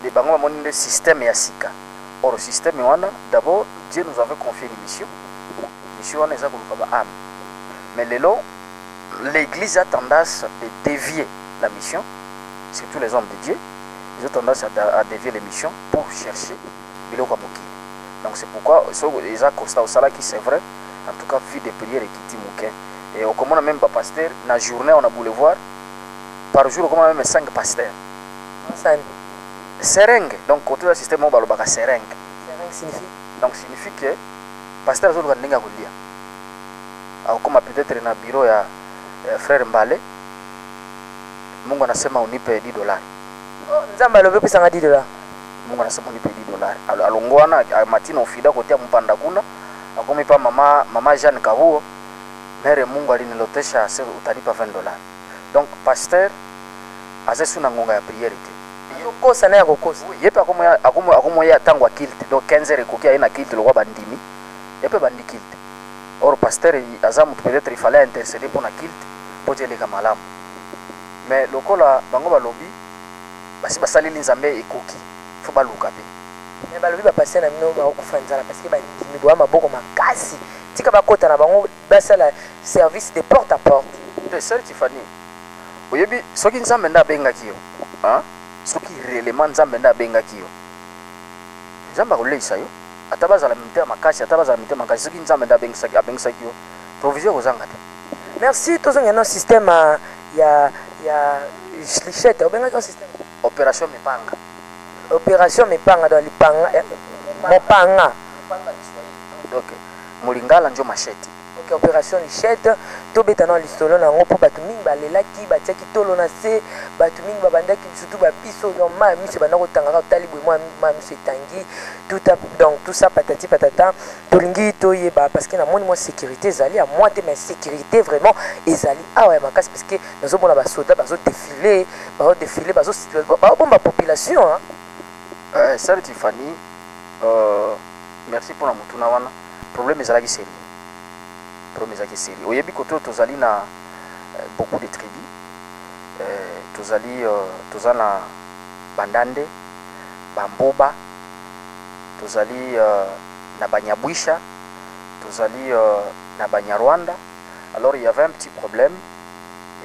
de bango bamoni nde système ya sika. Or système wana, d'abord Dieu nous avait confié une mission. Mission wana eza koluka ba âme. Mais lelo l'église a tendance de dévier la mission, surtout les hommes de Dieu, ils ont tendance à dévier les missions pour chercher biloko ya mokili. Donc c'est pourquoi so eza constat osalaki, c'est vrai. En tout cas, vie de prière ekiti moke. Et okomona même ba pasteur na journée on a boulevard par jour, okomona même 5 pasteurs. Sani. Seringue. Donc côté ya système oyo balobaka seringue. Seringue signifie? Donc signifie que pasteur azoluka ndenge ya kolia. Akokoma peut-être na bureau ya frère Mbale, Mungu anasema unipe 10 dollars. Oh, Nzambe alobi opesanga 10 dollars. Mungu anasema unipe 10 dollars. Alongo wana, amatina ofida kotia mpanda kuna, akomi pa mama Jeanne Kabuo, mere Mungu alinilotesha se utanipa 20 dollars. Donc pasteur aza su na ngonga ya prière te. Kokosa na ya kokosa. Ye mpe akomoya ntango ya culte, donc 15 heures ekoki, aye na culte lokwa bandimi, ye mpe bandi culte. Or pasteur aza motu, peut-être il fallait intercéder mpo na culte mpo ti eleka malamu. Mais lokola bango balobi basi basaleli Nzambe ekoki, fo baluka mpe. Me balobi bapasteur na bino bakokufa nzala parce que bandimi boya maboko makasi. Tika bakota na bango, basala service de porte à porte. Te, sœur Tiffany, oyebi soki Nzambe nde abengaki yo, hein? Soki réellement Nzambe nde abengaki yo, Nzambe akoleisa yo, ata bazala mitema makasi, ata bazala mitema makasi. Soki Nzambe nde abengisaki yo, provision ekozanga te. Merci. Tozongela no système ya lichette obengaki o système. Opération Mipanga. Opération Mipanga, donc lipanga, mopanga. Donc molingala njo machette. Ok, opération lichette, tobeta na lisolo na yango mpo bato mingi balelaki, batiaki tolo na se. Bato mingi babandaki, surtout babiso, donc mai ya miso ebanda kotangaka. Otali boye, mwa mai ya miso etangi tout donc tout ça, patati patata. Tolingi toyeba parce que namoni mwa sécurité ezali ya mwa te, mais sécurité vraiment ezali awa ya makasi, parce que nazomona basoda bazodéfiler, bazodéfiler, bazobomba population, hein. Sœur Tiffany, merci mpona motuna wana. Problème ezalaki sérieux, problème ezalaki sérieux. Oyebi kote oyo tozali na beaucoup de tribus, tozali toza na Bandande, Bamboba, tozali na Banyabwisha, tozali na Banyarwanda. Alors il y avait un petit problème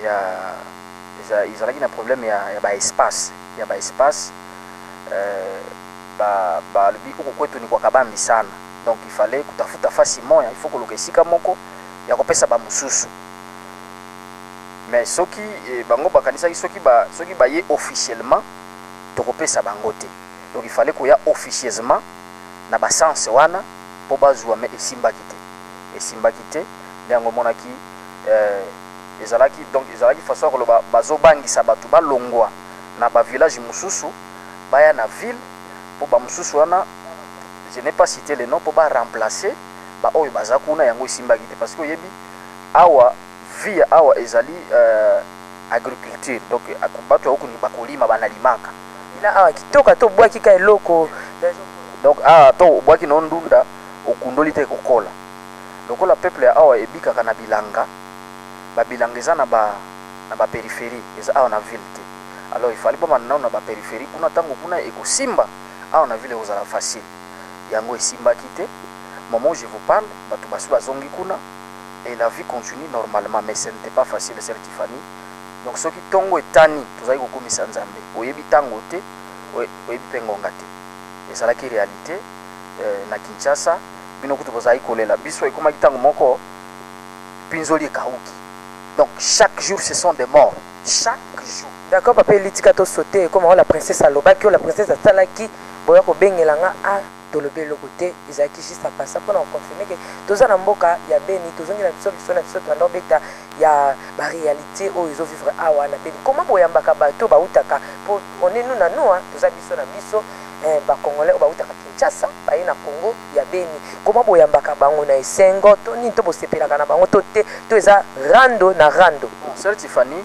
ya ezalaki na problème ya baespace, ya baespace. Balobi huku kwetu ni kwa kabambi sana, donc il fallait kutafuta fasi moya, il faut koluka esika moko ya kopesa bamosusu. Mais soki bango bakanisaki soki baye officiellement, tokopesa bango te. Donc il fallait koya officieusement na basanse wana mpo bazwa. Mais esimbaki te, esimbaki te. Nde yango omonaki ezalaki, donc ezalaki façon ya koloba bazobangisa bato balongwa na bavillage mosusu, baya na ville, mpo bamosusu wana, je n'ai pas cité le nom, mpo baremplacer baoyo baza kuna. Yango esimbaki te parce que oyebi awa vie ya awa ezali agriculture. Donc bato ya okuni bakolima, banalimaka. Ila awa kitoko, ata obwaki ka eloko. Donc awa to obwaki no ndunda, okundoli te, kokola. Lokola peuple ya awa ebikaka na bilanga, babilanga eza na bapériphérie, eza awa na ville te. Alors il fallait bamanda nano na bapériphérie kuna. Ntango kuna ekosimba, awa na ville ekozala facile. Yango esimbaki te. Moment où je vous parle, bato basi bazongi kuna et la vie continue normalement. Mais ce n'était pas facile, sœur Tiffany. Donc soki ntongo etani, tozali kokumisa Nzambe. Oyebi ntango te, oyebi mpe ngonga te. Ezalaki réalité na Kinshasa. Bino kutu bozalaki kolela, biso ekomaki ntango moko mpinzoli ekauki. Donc chaque jour, ce sont des morts, chaque jour. D'accord, papa Elitika, tosaute ekoma oyo la princesse alobaki, oyo la princesse asalaki. Boya kobengela nga a tolobi eloko te, ezalaki juste apasa mpona koconfirmer ke toza na mboka ya Beni. Tozongi na biso biso na biso, tobanda kobeta ya baréalité oyo ezovivre awa na Beni. Comment boyambaka bato bautaka, po on est nous na nous, hein, toza biso na biso, bacongolais oyo bautaka Kinshasa, baye na Congo ya Beni? Comment boyambaka bango? Na esengo to nini? To bosepelaka na bango to te? To eza rando na rando? Sœur Tiffany,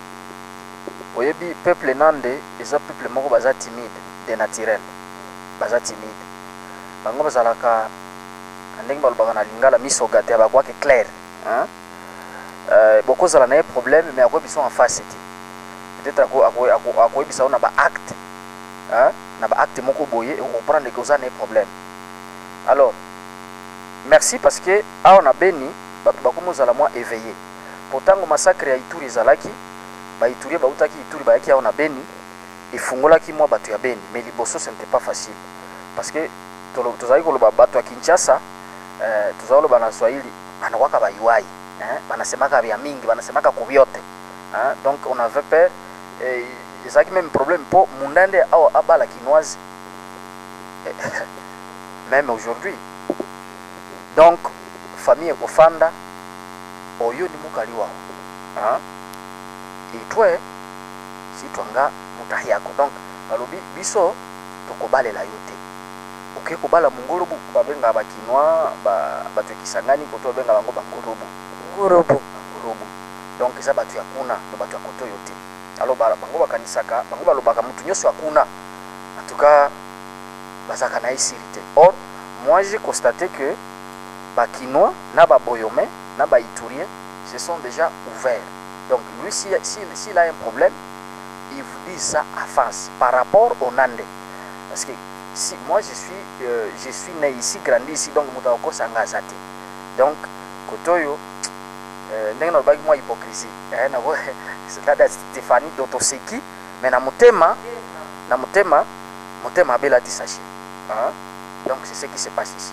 oyebi peuple nande eza peuple moko baza timide de naturel, baza timide. Bango bazalaka na ndenge balobaka na lingala miso gâté, bakwaki clair, hein? Bokozala na ye problème, mais akoyebisa en face te. Peut-être akoyebisa yo na baacte, hein? Na baacte moko boye, okocomprendre ke oza na ye problème. Alors merci, parce que awa na Beni bato bakomi ozala mwa éveillé. Po ntango massacre ya Ituri ezalaki, baiturie bautaki Ituri, bayaki awa na Beni, efungolaki mwa bato ya Beni. Mais liboso, ce n'était pas facile, parce que tozalaki koloba bato ya Kinshasa, tozali koloba na Swahili, banakwaka baiwai, hein? Banasemaka bya mingi, banasemaka kubyote, hein? Donc on avait peur. Ezalaki même problème mpo mundande awa abala kinoise, même aujourd'hui. Donc famille ekofanda, oyo ni mukali wawo, hein? Itwe sitwanga mutahi yako. Donc balobi biso tokobalela yo te, oke kobala mongorobu. Babengaka bakinois, bato ya Kisangani koto, babenga bango bangorobu. Ngorobu. Bangorobu. Donc eza bato ya kuna, no bato ya koto oyo te. Alors bango bakanisaka, bango balobaka motu nyonso ya kuna, en tout cas bazalaka na esiri te. Or moi, j'ai constaté que bakinois na baboyome na baitourien se sont déjà ouverts. Donc lui, s'il si, si, a un problème, il vous dit ça à face par rapport au Nande, parce que si moi je suis né ici, grandi ici, donc moto akosanga aza te. Donc kote oyo, ndenge nalobaki, mwa hypocrisie, dada Stéphanie, do toseki, mais na motema motema abelati sachet, hein? Donc c'est ce qui se passe ici.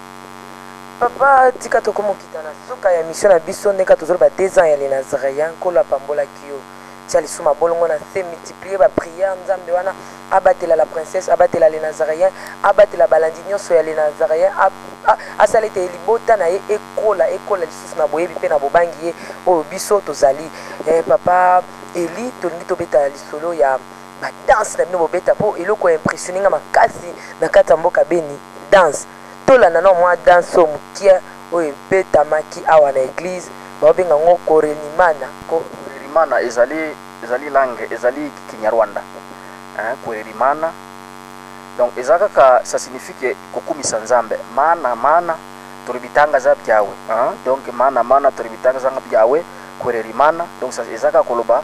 Papa, tika tokomokita na suka ya mission na biso. Ndenge tozoloba, 2 ans ya Le Nazaréen, Nkolo apambolaki yo, tia lisusu mabolongo na se, multiplier baprière. Nzambe wana abatela la princesse, abatela Le Nazaréen, abatela balandi nyonso ya Le Nazaréen, asala ete libota na ye ekola, ekola lisusu na boyebi mpe na bobangi ye oyo biso tozali. Papa Eli, tolingi tobeta lisolo ya badanse na bino bobeta, mpo eloko ya impressionne nga makasi na kati ya mboka Beni, danse. Tolanda na mwa danse oyo mokie oyo ebetamaki awa na église, baobenga yango korenimana. Korerimana ezali langue, ezali Kinyarwanda, hein, korerimana. Donc eza kaka, ça signifie que kokumisa Nzambe. Mana mana turi bitangaza byawe, hein? Donc mana mana turi bitangaza byawe, korerimana. Donc eza kaka koloba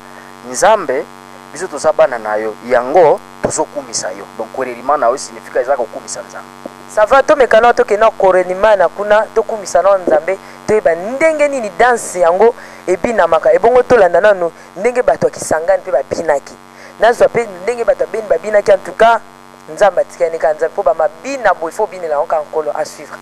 Nzambe, biso toza bana na yo, yango tozokumisa yo. Donc korerimana oyo signifie eza kokumisa Nzambe. Ça va, tomeka na tokende na korenimana kuna, tokumisa na Nzambe, toyeba ndenge nini danse yango ebinamaka. Ebongo tolanda nanu ndenge bato ya Kisangani mpe babinaki, nazwa mpe ndenge bato ya Beni babinaki. En tout cas, Nzambe atikani kaka Nzambe, mpo bamabina boye, fo obinela yango kaka Nkolo. À suivre.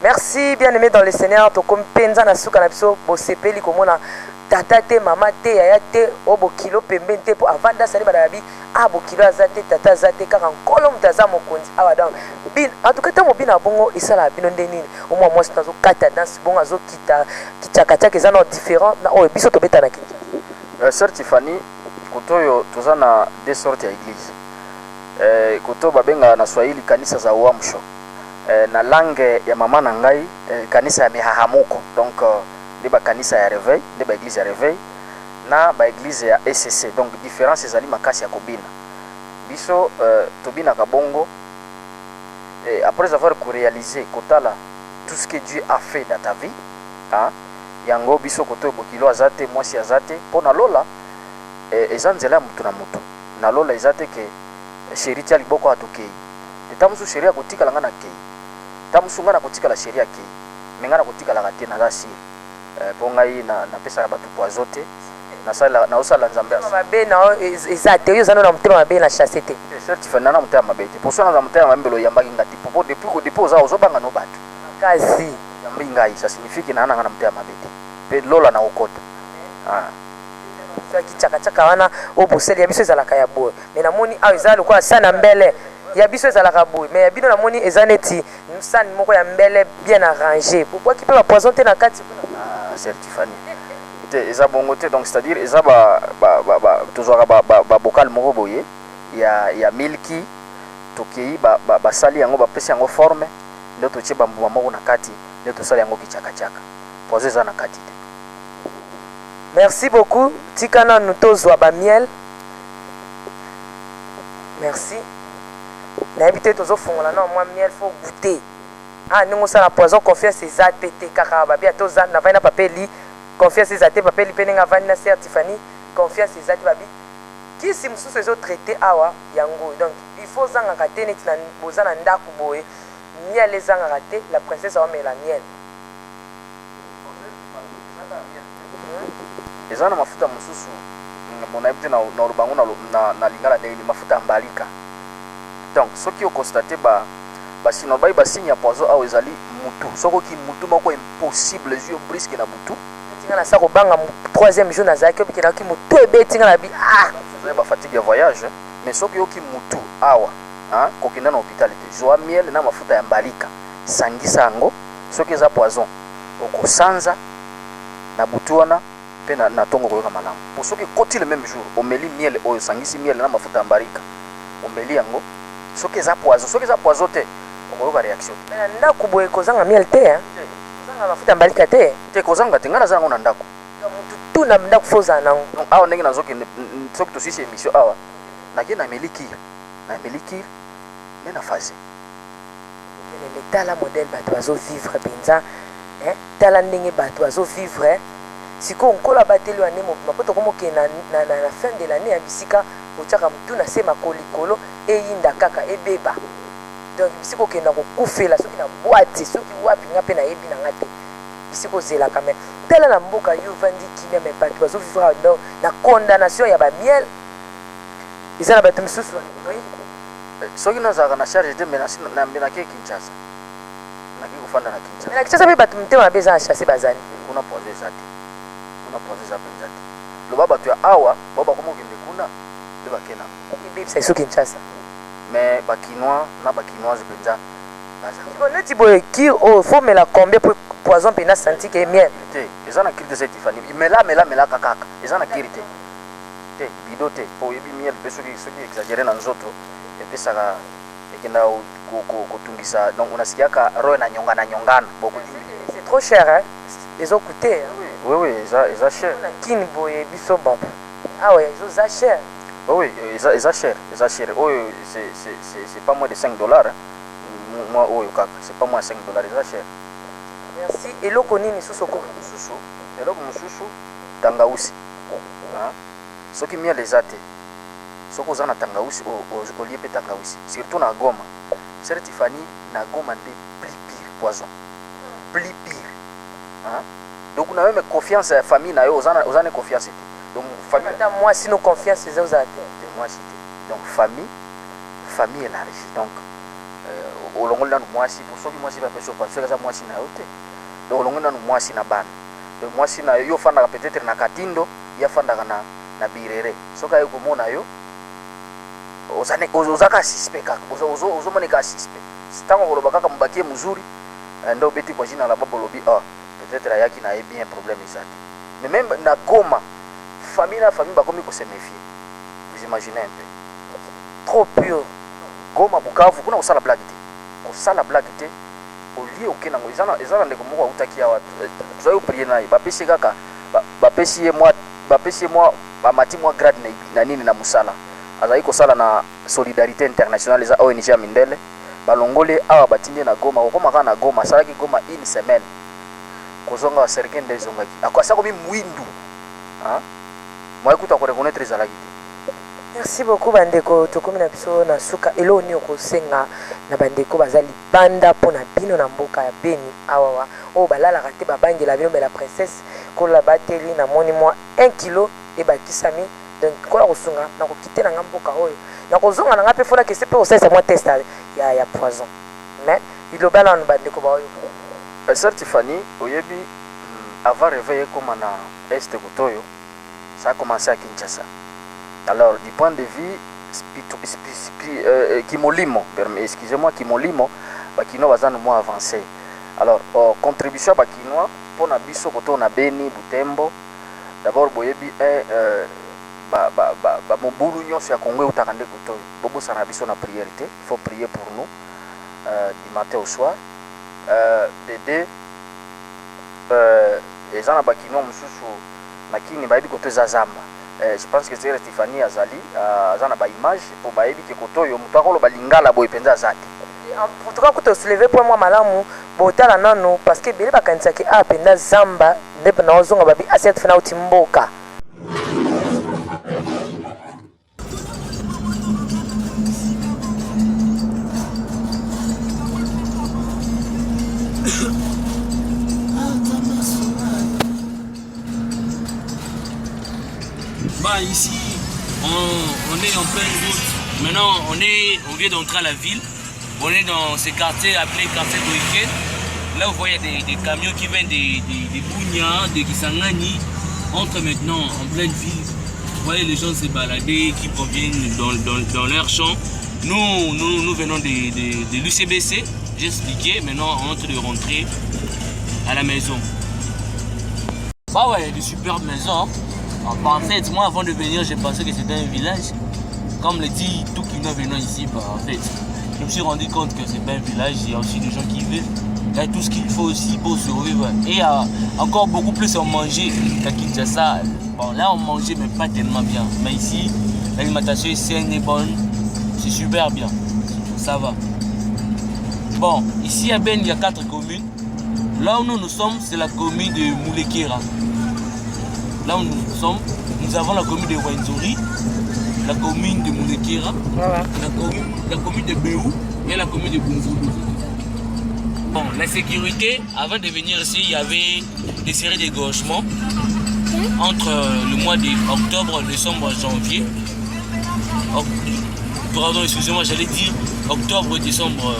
Merci, bien aimé dans le Seigneur. Tokomi mpenza na suka na biso. Bosepeli komona tata te, mama te, yaya te, oyo bokilo pembeni te, mpo avanda asali bana babi ah, bokilo aza te, tata aza te, kaka Nkolo moto aza mokonzi awa. Donc bin, en tout cas, ntango bina bongo esalaka bino nde nini? Omwa mwasi azokata danse bongo, azokita kitiakatiaka, eza na différent na oyo biso tobeta na Kinshasa. Sœur Tiffany, koto oyo toza na deux sortes ya église. Koto babengaka na Swahili kanisa za uamsho. Na langue ya mama na ngai, kanisa ya mihahamuko. Donc nde bakanisa ya réveil, nde baéglise ya réveil na baéglise ya ECC. Donc différence ezali makasi ya kobina. Biso tobinaka bongo. Et après avoir koréaliser, kotala tout ce que Dieu a fait dans ta vie, hein, yango biso koto bokilo aza te, mwasi aza te, mpo na lola eza nzela ya motu na motu. Na lola eza te ke chéri tia liboko atokei te. Ta mosusu chéri akotikala, nga na kei. Ta mosusu nga nakotikala, chéri akei, me nga nakotikalaka te, naza sûr, mpo ngai napesaka bato poison te, naosala Nzambe. Mabe na yo eza te, oyo oza no na motema mabe na chasse te. Sœur Tifani, nana motema mabe te. Poso naza motema mabe, mbele oyambaki nga te. Po depuis oza ozobanga no bato. Kasi yambi ngai, ça signifie ke naa nanga na motema mabe te, mpe lola na okota. Ah. Soki tiakatiaka wana oyo boseli ya biso ezalaka ya boye, me namoni awa eza lokola sani ya mbele. Ya biso ezalaka boye, me ya bino namoni eza neti sani moko ya mbele bien arrangé. Bobwaki mpe bapoison te na kati kuna? Ah, sœur Tifani, te, eza bongo te. Donc c'est à dire eza ba tozwaka babocal moko boye ya miliki, tokei basali yango, bapesi yango forme, nde totie bambuma moko na kati, nde tosali yango kichakachaka. Poison eza na kati te. Merci beaucoup. Tika nanu tozwa bamiel. Merci. Nayebi te, tozofongola na mwa miel, faut goûter. Ah, ndenge osala poison, confiance eza te te kaka babi ata oza navandi na papa Eli, confiance eza te. Papa Eli mpe ndenge avandi na sœur Tiffany, confiance eza te. Babi kisi mosusu ezotraite awa yango. Donc il faut ozangaka te neti na boza na ndako boye, miel ezangaka te. La princesse aomela miel. Eza na mafuta mosusu, bon, nayebi te na oloba yango na lingala ndenge nini, mafuta ya mbalika. Donc soki okonstate basigne, nalobaki basigne ya poison awa ezali mutu. Soki oki mutu moko impossible, ezwi yo brusque na butu. Tinga na sa kobanga troisième jour nazalaki obiki, motu ebeti nga na bi ah. Ezali bafatigue ya voyage. Mais soki oyoki mutu awa, hein, kokenda na hôpital te. Zwa miel na mafuta ya mbalika, sangisa yango. Soki eza poison, okosanza na butu wana mpe na ntongo koyoka malamu. Po soki ekoti le même jour, omeli miel oyo, osangisi miel na mafuta ya mbarika, omeli yango, soki eza poison, soki eza poison te, okoyoka réaction te. Me na ndako boye kozanga miel te, hein? Kozanga mafuta ya mbalika te. Te, kozanga te. Ngai naza yango na ndako. Motu tu na ndako faut ozala nango. Donc awa ndenge nazokende, soki tosisi émission awa, nake na meli kir, na meli kir nde na phase. Mais tala modèle bato bazovivre mpenza, hein? Tala ndenge bato bazovivre sikoyo. Nkolo abateli wane mobima mpo tokomokende na fin de l'année ya bisika otiaka motu na se, makolo likolo, eyinda kaka ebeba. Donc bisika okenda kokufela, soki na boîte, soki wapi, nga mpe nayebi na nga te bisika ozelaka. Me tala na mboka yo ovandi kimia, me bato bazovivre donc na condamnation ya bamiel. Eza na bato misusu, oui. Soki nazalaka na charge te, me nake Kinshasa, nake kofanda na Kinshasa. Me na Kinshasa mpe bato mitema mabe eza na chasse bazali. Kuna poison eza te, kuna poison eza mpenza te. Loba bato ya awa bao bakoma kokende kuna nde bake nango. Ebebisa esu Kinshasa. Mais bakinois na bakinoise mpenza baza. Sikoyo neti boye, kir oyo faut mela combien po poison mpenza senti ke miel? Te, eza na kiri te. Sœur Tifani, mela, mela, melaka kaka. Eza na kiri te, te bido te, mpo oyebi miel mpe soki exagéré na nzoto, epesaka, ekendaka kotungisa. Donc unasikiaka roho na nyongana nyongana bokudimbi. C'est trop cher, hein? Ezocoûte. Oui, eza cher. Na kini boye biso, bon, awa ezoza cher. Oui, eza cher, eza cher. Oyo c'est pas moins de 5 $, hein. Moi oyo kaka c'est pas moins de 5 $, eza cher. Merci. Eloko nini susu okoki? Mosusu, eloko mosusu, tangausi, hein? Soki miel eza te, soki oza na tangausi, olie mpe tangausi, surtout na Goma. Sœur Tifani, na Goma nde plus pire poison, plus pire, hein? Donc na même confiance ya famille na yo, oza na confiance te. Donc famille Ata mwasi no confiance eza ozala te. Te, mwasi te. Donc famille élargie. Donc olongoli nanu mwasi, po soki mwasi bapesi yo, soki aza mwasi na yo te, donc olongoli nanu mwasi na bana. Donc mwasi na yo, yo ofandaka peut-être na Katindo, ye afandaka na Birere. Soki aye komona yo, oza kaka suspect kaka, ozomona kaka suspect. Ntango koloba kaka mobaki ye mozuri, nde obeti kwa jina la Baba, olobi: ah, peut-être ayaki na ye bien, problème eza te. Mais même na Goma, famille na famille bakomi kose méfier. Vous imaginez un peu? Trop pur. Goma, Bukavu, kuna kosala blague te. Kosala blague te, olie oke nango. Eza na eza na ndeko moko awutaki awa, tozali ko prier na ye, bapesi ye kaka bapesi ye mwa bapesi ye mwa bamati mwa grade na, na nini na mosala azali kosala na Solidarite Internationale, eza ONG ya mindele. Balongoli ye awa batindi ye na Goma, kokoma kaka na Goma asalaki Goma une semaine, kozonga awa cercueil nde ezongaki, asi akomi mwindu, hein, moyen kutu ya ko reconnaitre ezalaki te. Merci beaucoup ba ndeko tokomi na biso na suka eloko nini okosenga na ba ndeko baza libanda mpo na bino na mboka ya Beni awawa oyo balalaka te babangela bino mais la princesse kola bateli na moni mwa 1 kilo ebakisami donc kola kosunga na kokite na nga mboka oyo na kozonga na nga mpe fona kese mpe kosalisa mwa test ya, ya poison mais liloba nanu ba ndeko baoyoka. Sœur Tiffany, oyebi avant reveil ekoma na Est kotoyo, ça a commence à Kinshasa. Alors du point de vue spitu, spi, spi, euh, kimolimo, excusez-moi, kimolimo, ba kinois baza no moins avancé. Alors euh, contribution ya ba kinois pona biso koto na Beni, Butembo, d'abord boyebi un euh, ba, ba, ba, ba mobulu nyonso ya Congo eutaka nde kotoyo. Bobosana biso na prière te, il faut prier pour nous euh, du matin au soir. Euh, de deux euh, eza na ba kinois mosusu na kini bayebi koto eza zamba. Eh, je pense que Sœur Tiffany azali aza na ba image po bayebi ke koto oyo moto akoloba lingala boye mpenza aza te. En tout cas kuta soulever point mwa malamu botala nanu parce que ebele bakanisaki a mpenza zamba nde mpe naozonga babi asiat fana auti mboka. Bah ici, on, est en pleine route. Maintenant, on, est, on vient d'entrer à la ville. On est dans ce quartier appelé quartier Boïken. Là, vous voyez des, des camions qui viennent des, des, des Bunia, des Kisangani. Entre maintenant en pleine ville. Vous voyez les gens se balader qui proviennent dans, dans, dans leur champ. Nous, nous, nous venons de, de, de l'UCBC. J'ai expliqué. Maintenant, on est en train de rentrer à la maison. Bah ouais, il y a de superbes maisons. En fait, moi, avant de venir, j'ai pensé que c'était un village. Comme le dit tout qui nous venons ici, bah, en fait, je me suis rendu compte que c'est pas un village, il y a aussi des gens qui vivent. Il y a tout ce qu'il faut aussi pour survivre. Et il y a encore beaucoup plus à manger qu'à Kinshasa. Bon, là, on mangeait, mais pas tellement bien. Mais ici, l'alimentation est saine et bonne. C'est super bien. Ça va. Bon, ici à Ben, il y a 4 communes. Là où nous nous sommes, c'est la commune de Mulekera. Là où nous sommes, nous avons la commune de Rwenzori, la commune de Mulekera, Voilà. la commune de Béou et la commune de Bumvulu. Bon, la sécurité, avant de venir ici, il y avait des séries d'égorgements entre le mois d'octobre, décembre, janvier. Pardon, excusez-moi, j'allais dire octobre, décembre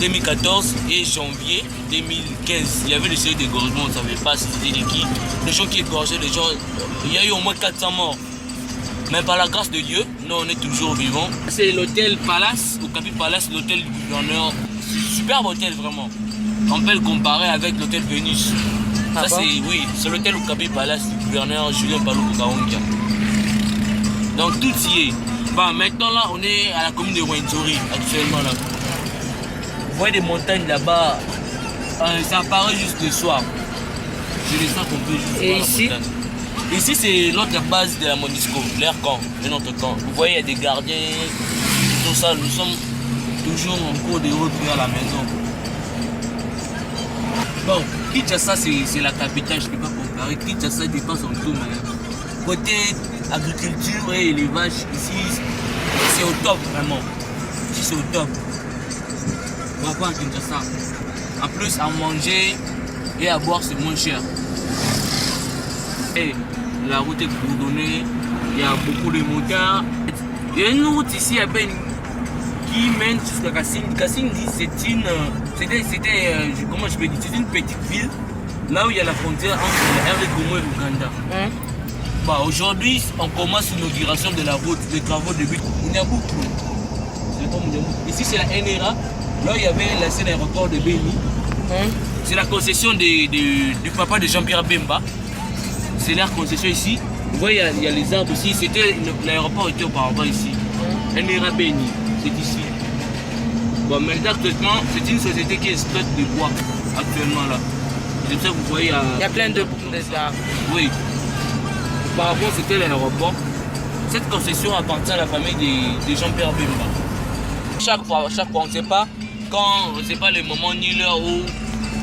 2014 et janvier 2015. Il y avait des séries d'égorgements, on ne savait pas si c'était de qui. Les gens qui égorgeaient les gens, il y a eu au moins 400 morts. Mais par la grâce de Dieu, nous on est toujours vivants. C'est l'hôtel Palace, au Capi Palace, l'hôtel du gouverneur. Superbe hôtel vraiment. On peut le comparer avec l'hôtel Vénus. Ah Ça bon? c'est, oui, c'est l'hôtel au Capi Palace du gouverneur Julien Paluku Kahongya. Donc tout y est. Bon, maintenant là, on est à la commune de Rwenzori actuellement là. Vous voyez des montagnes là-bas. Ça apparaît juste le soir. Je les sens qu'on peut juste Et voir la ici? montagne. Ici, c'est l'autre base de la MONUSCO, leur camp, un autre camp. Vous voyez, il y a des gardiens, tout ça. Nous sommes toujours en cours de route vers la maison. Bon, Kinshasa, c'est la capitale, je ne peux pas comparer. Kinshasa dépasse en tout, mais côté agriculture et élevage, ici, c'est au top, vraiment. Ici, c'est au top. Par rapport à Kinshasa. En plus, à manger et à boire, c'est moins cher. Et la route est goudronnée, il y a beaucoup de motards. Il y a une route ici à Beni qui mène jusqu'à Kasindi. Kasindi, c'est une, c'était, c'était, comment je peux dire, c'est une petite ville là où il y a la frontière entre la RD Congo et l'Ouganda. Bah, aujourd'hui, on commence l'inauguration de la route, les travaux débutent. Munyabuku. C'est pas Munyabuku. Ici, c'est la NRA, là où il y avait l'ancien aéroport de Beni. C'est la concession du papa de Jean-Pierre Bemba. C'est leur concession ici. Vous voyez, il y a les arbres ici. C'était l'aéroport était auparavant ici. NRA Beni, c'est ici. Bon, maintenant, actuellement, c'est une société qui exploite le bois, actuellement là. C'est pour ça que vous voyez. Il y a plein de arbres. Oui. Auparavant, c'était l'aéroport. Cette concession appartient à la famille de Jean-Pierre Bemba. Chaque fois, on ne sait pas quand, on ne sait pas le moment ni l'heure où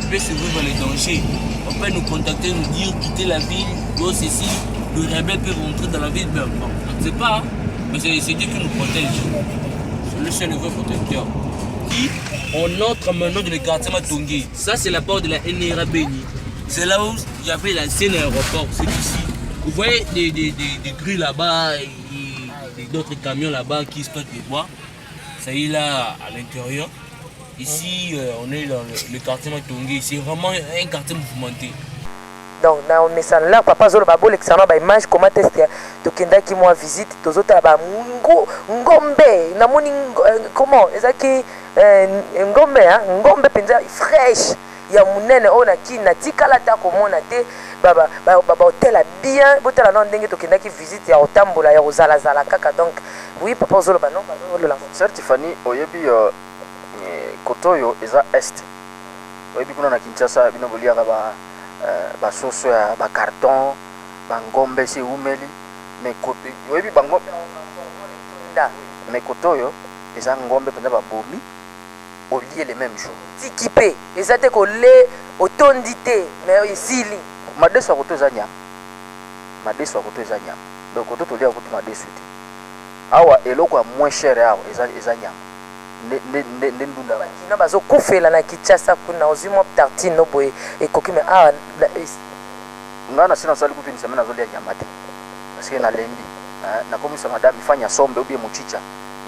peut se vivre les dangers. On peut nous contacter, nous dire quitter la ville, ou ceci, le rebelle peut rentrer dans la ville. Ben, bon, on ne sait pas, hein. Mais c'est Dieu qui nous protège. C'est le seul vrai protecteur. Qui, on entre maintenant dans le quartier Matongué. Ça, c'est la porte de la NRA Beni. C'est là où il y avait l'ancien aéroport, c'est ici. Vous voyez des grues là-bas et d'autres camions là-bas qui stockent les bois. Ça y est là à l'intérieur. Ici, on est dans le quartier Matongué. C'est vraiment un quartier mouvementé. Donc na omesana la papa azoloba bolekisa na baimage comment est-ce que tokendaki mwa visite, tozotala ngombe namoni comment ezalaki ngombe, hein, ngombe mpenza fraîche ya monene oyo na kini natikala ata komona te. Bahôtel bien, botala nano ndenge tokendaki visite ya kotambola, ya kozalazala kaka. Donc oui, papa ozoloba non, olola. Sœur Tiffany, oyebi kote oyo eza est. Oyebi kuna na Kinshasa bino boliaka ba basoso ya bacarton, bangombe esi ewumeli, mais oyebi bango nda. Mais kote oyo eza ngombe mpenza babomi, olie le même jour. Tiki mpe eza te kole otondi te, mais esili. Madeso ya koto eza nyama, madeso ya koto eza nyama. Donc koto toliaka kutu madeso te. Awa eloko ya moins cher awa eza nyama nde ndunda. Bakino bazokufela na Kinshasa kuna, ozwi mwa tartine no boye ekoki, mais awa Ngai na si nasali kutu une semaine nazolia nyama te parce que nalembi. Nakomisa madame ifanya sombe ou bien mochicha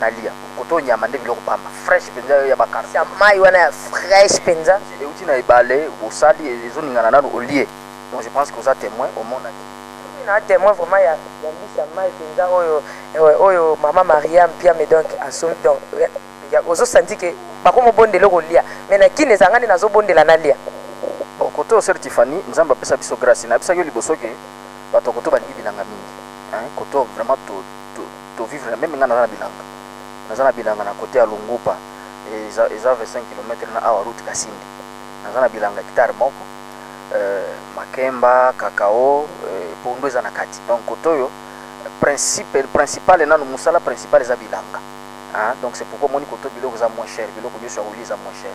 nalia. Koto nyama nde biloko pamba, fresh mpenza ya bacarton. Ya mai wana ya fresh mpenza. Euti na ebale, osali ezoningana nano, olie. Donc je pense que oza témoin, omonaki. Na témoin vraiment ya mbisi ya mai mpenza oyo mama Maria Mpiame. Donc asombi, donc ozosanti ke bakomobondela kolia, mais na kini ezanga nde nazobondela nalia. Bon, kote oyo, sœur Tiffany, Nzambe apesa biso grâce. Nayebisaki yo liboso ke bato koto balingi bilanga mingi, hein. Koto vraiment tovivre même ngai naza na bilanga, naza na bilanga na kote ya Lungupa, eza 25 km na awa route Kasindi. Naza na bilanga hectare moko, makemba, cacao, pondu eza na kati. Donc kote oyo principe principal nanu, mosala principal eza bilanga, hein. Donc c'est pourquoi omoni koto biloko eza moins cher, biloko nyonso ya kolia eza moins cher.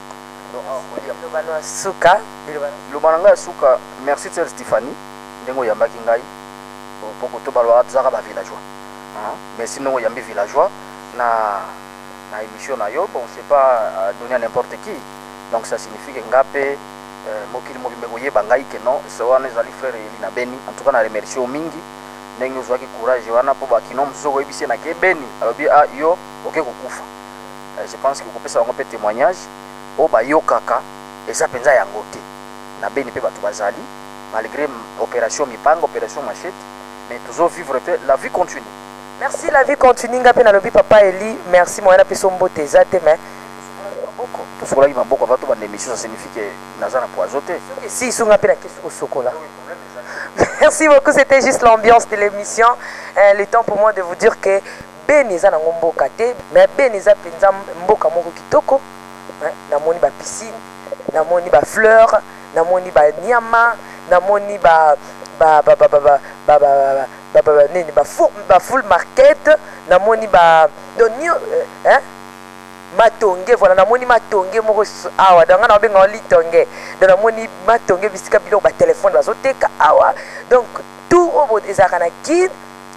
Donc awa kolia Liloba no ya suka, liloba. Liloba na ngai ya suka, merci sœur Stéphanie ndenge oyambaki ngai po koto balobaka tozalaka bavillageois, hein. Merci ndenge oyambi villageois na émission na yo. Bon, c'est pas donné à n'importe qui. Donc ça signifie que nga mpe mokili mobimba ekoyeba ngai ke non, so wana ezali frère Eli na Beni. En tout cas na remercie yo mingi ndenge ozwaki courage wana, mpo bakino mosusu okoyebisi ye nake Beni, alobi a yo oke kokufa. Je pense que kopesa bango mpe témoignage oyo bayokaka eza mpenza yango te. Na Beni mpe bato bazali malgré opération mipanga, opération machette, mais tozovivre mpe, la vie continue. Merci, la vie continue. Nga mpe nalobi papa Eli merci. Moya napesa mbote eza te, mais Maboko, tosokolaki maboko avant tobanda émission, ça signifie que naza na poison te. Si isunga mpe nakesi kosokola. Merci beaucoup, c'était juste l'ambiance de l'émission. Le temps pour moi de vous dire que Beni eza nango mboka te, mais Beni eza mpenza mboka moko kitoko. Hein, namoni bapiscine, namoni bafleur, namoni banyama, namoni ba ba ba ba ba ba ba ba ba ba ba nini, bafull market, namoni ba donc hein, matonge. Voilà, namoni matonge moko awa. Donc nga na babenga litonge. Donc namoni matonge bisika biloko batelefone bazoteka awa. Donc tout oyo ezalaka na Kine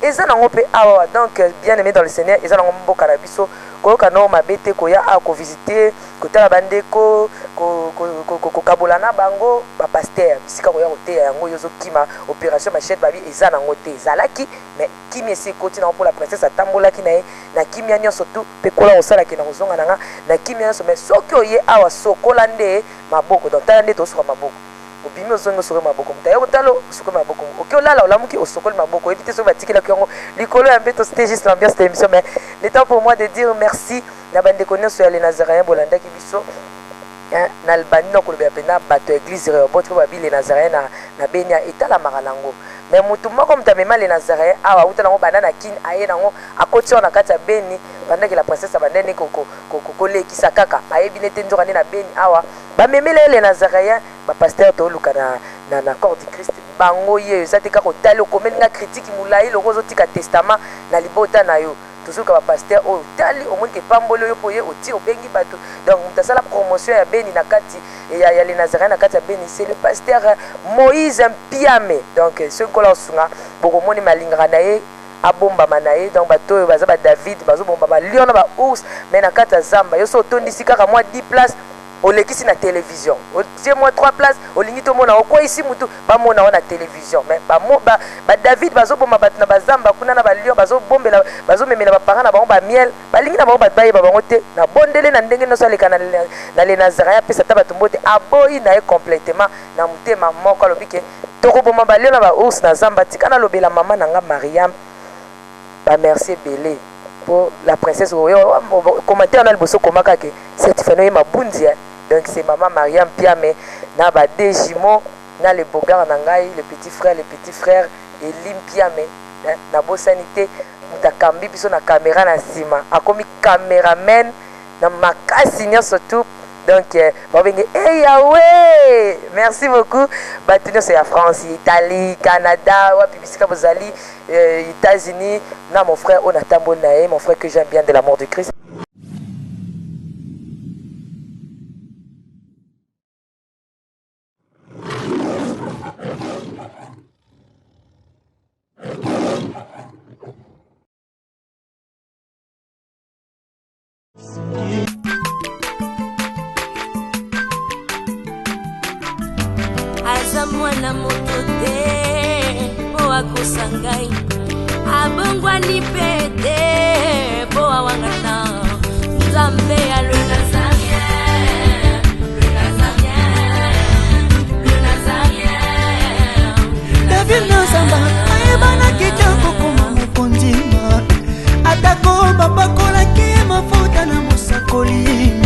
eza nango mpe awa. Donc bien aimé dans le Seigneur, eza nango mboka na biso. Koyoka nao mabe te koya awa kovisite, kotala bandeko, kokabola na bango, bapaster bisika koya koteya yango. Yo ozokima opération machette, babi eza nango te, ezalaki mais kimia esi ekoti nango mpo la princesse atambolaki na ye na kimia nyonso tu mpe kola kosalaki na kozonga na nga na kimia nyonso. Mais soki oye awa, sokola nde maboko. Donc tala nde tosuka maboko, obimi, ozongi, osokoli maboko, moto aye kotala, osokoli maboko, oki olala, olamuki, osokoli maboko, oyebi te soki batikelaki yango likolo ya mbeto. C'était juste l'ambiance de l'émission, mais le temps pour moi de dire merci na bandeko nyonso ya Le Nazaréen bolandaki biso na Albanie. Na kolobela mpenza bato ya église Rehoboth mpo babi Le Nazaréen na Benia etalamaka nango, mais motu moko, moto amema Le Nazaréen awa, auta nango banda na Kine, aye nango, akoti awa na kati ya Beni pendant que la princesse abandani. Kolekisa kaka bayebi nete nzoka nde na Beni awa bamemela ye les Nazaréens. Ba pasteur toluka na corps du Christ bango ye eza te kaka otali okomeli nga critique molai loko ozotika testament na libota na yo. Tozoluka ba pasteur oyo otali omoni ke pamboli oyo mpo ye otie obengi bato. Donc moto asala promotion ya Beni na kati ya les Nazaréens na kati ya Beni, c'est le pasteur Moïse Mpiame. Donc soki Nkolo asunga, bokomoni malingaka na ye abombama na ye. Donc bato oyo baza ba David bazobomba ba lion na ba ours, mais na kati ya zamba. Yo so otondisi kaka mwa 10 place, olekisi na télévision, otie mwa 3 place, olingi tomona okweyisi mutu, bamona o na télévision. Mais ba David bazoboma bato na bazamba kuna na balion, bazobombela, bazomemela baparent na bango bamiel, balingi na bango bato bayeba bango te. Na bondele na ndenge nyonso aleka na le Nazaréen, apesa ata bato mbote, aboyi na ye complètement na motema moko. Alobi ke tokoboma balion na baours na zamba. Tika nalobela mama na nga Mariam, bamerci ebele po la princesse oyo commentaire na liboso komaka ke Certifano ye mabundi. Donc c'est maman Mariam Piame na ba deux jumeaux na le beau-gars na ngai, le petit frère Elim Piame. Nabosani te moto akambi biso na caméra na nsima, akomi caméraman na makasi nyonso tout. Donc babenge eyawe. Merci beaucoup bato nyonso ya France, Italie, Canada, wapi bisika bozali, États-Unis, na mon frère oyo natamboli na ye, mon frère que j'aime bien de l'amour de Christ. Aza mwana moto te mpo akosa ngai, abongwani mpe te mpo awangana Nzambe ya le Nazaréen, le Nazaréen, le Nazaréen. David na zamba ayebanaki te kokoma mokonzi, atako bapakolaki ye mafuta na mosakoli.